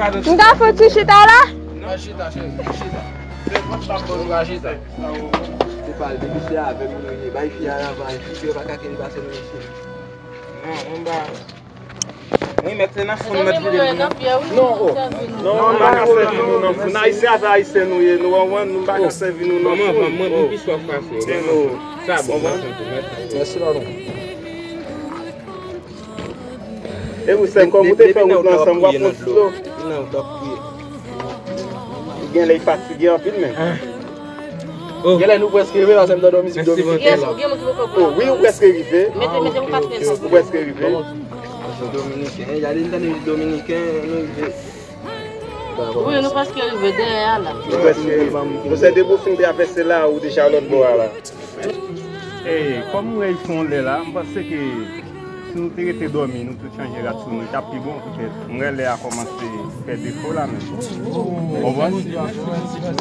ka fè ti chita la? Non, chita, chita. Se pa l, depi se avè m nou ye. Bay fi a lavaj, fi yo pa ka kenbe pase nou mesye. Non, anba. Wi, mèt se nan fon mèt vide. Non, oh. Non, nou pa ka sèvi nou nan fon. Ayisyen avè ayisyen nou ye. Nou konprann, nou pa ka sèvi nou nan fon. Mwen, mwen, mwen, mwen, pi swaf pase. Se nou. Sa bon, mwen santi, mwen santi. Mèsi, patwon. E wi, sè, kòm ou te fè wout lan ansanm, w ap pran ti dlo. Li nan wout, w ap priye. Li gen lè l fatige anpil, men. Genlè nou prèske rive, paske m tande yon mizik dominiken. Yes, ou gen moun ki poko pran. Oh, wi, ou prèske rive. Mete, mete, ou pa fè sa. Ou prèske rive. Dominiken, gade, m tande mizik dominiken, nou rive. Wi, nou prèske rive dèyè a la. Nou prèske rive. Nou se depi w fin travèse la, ou deja lòt bò a la. E, kòm m wè l fè yon lè la, m panse ke si nou te rete dòmi, nou tout chanje rad sou nou, li t ap pi bon, poutèt m wè lè a kòmanse fè defo la menm. Ou konprann?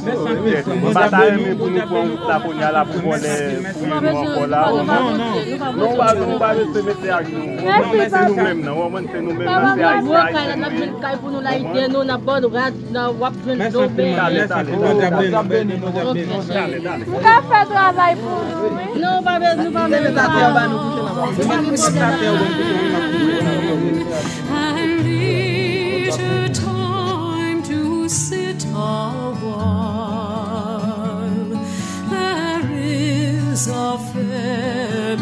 Poutèt, m pa ta renmen pou nou pran wout la kounye a la pou vòlè fouye nou ankò la. Non, non, non. Non, ou pa, ou pa bezwen mete ak nou. Se nou menm nan, ou konprann? Se nou menm nan, se Ayisyen, Ayisyen nou ye. Kay pou nou la, ide nou, n ap ba nou rad. Non, w ap jwenn domen. Talè, talè, talè. Bondye ap beni nou, Bondye ap beni nou. Talè, talè. Nou ka fè travay pou nou, wi. Non, pa bezwen, nou pa bezwen. Mete atè anba nou kouche nan. Mete atè anba nou kouche nan. I need a time to sit a while. There is a fair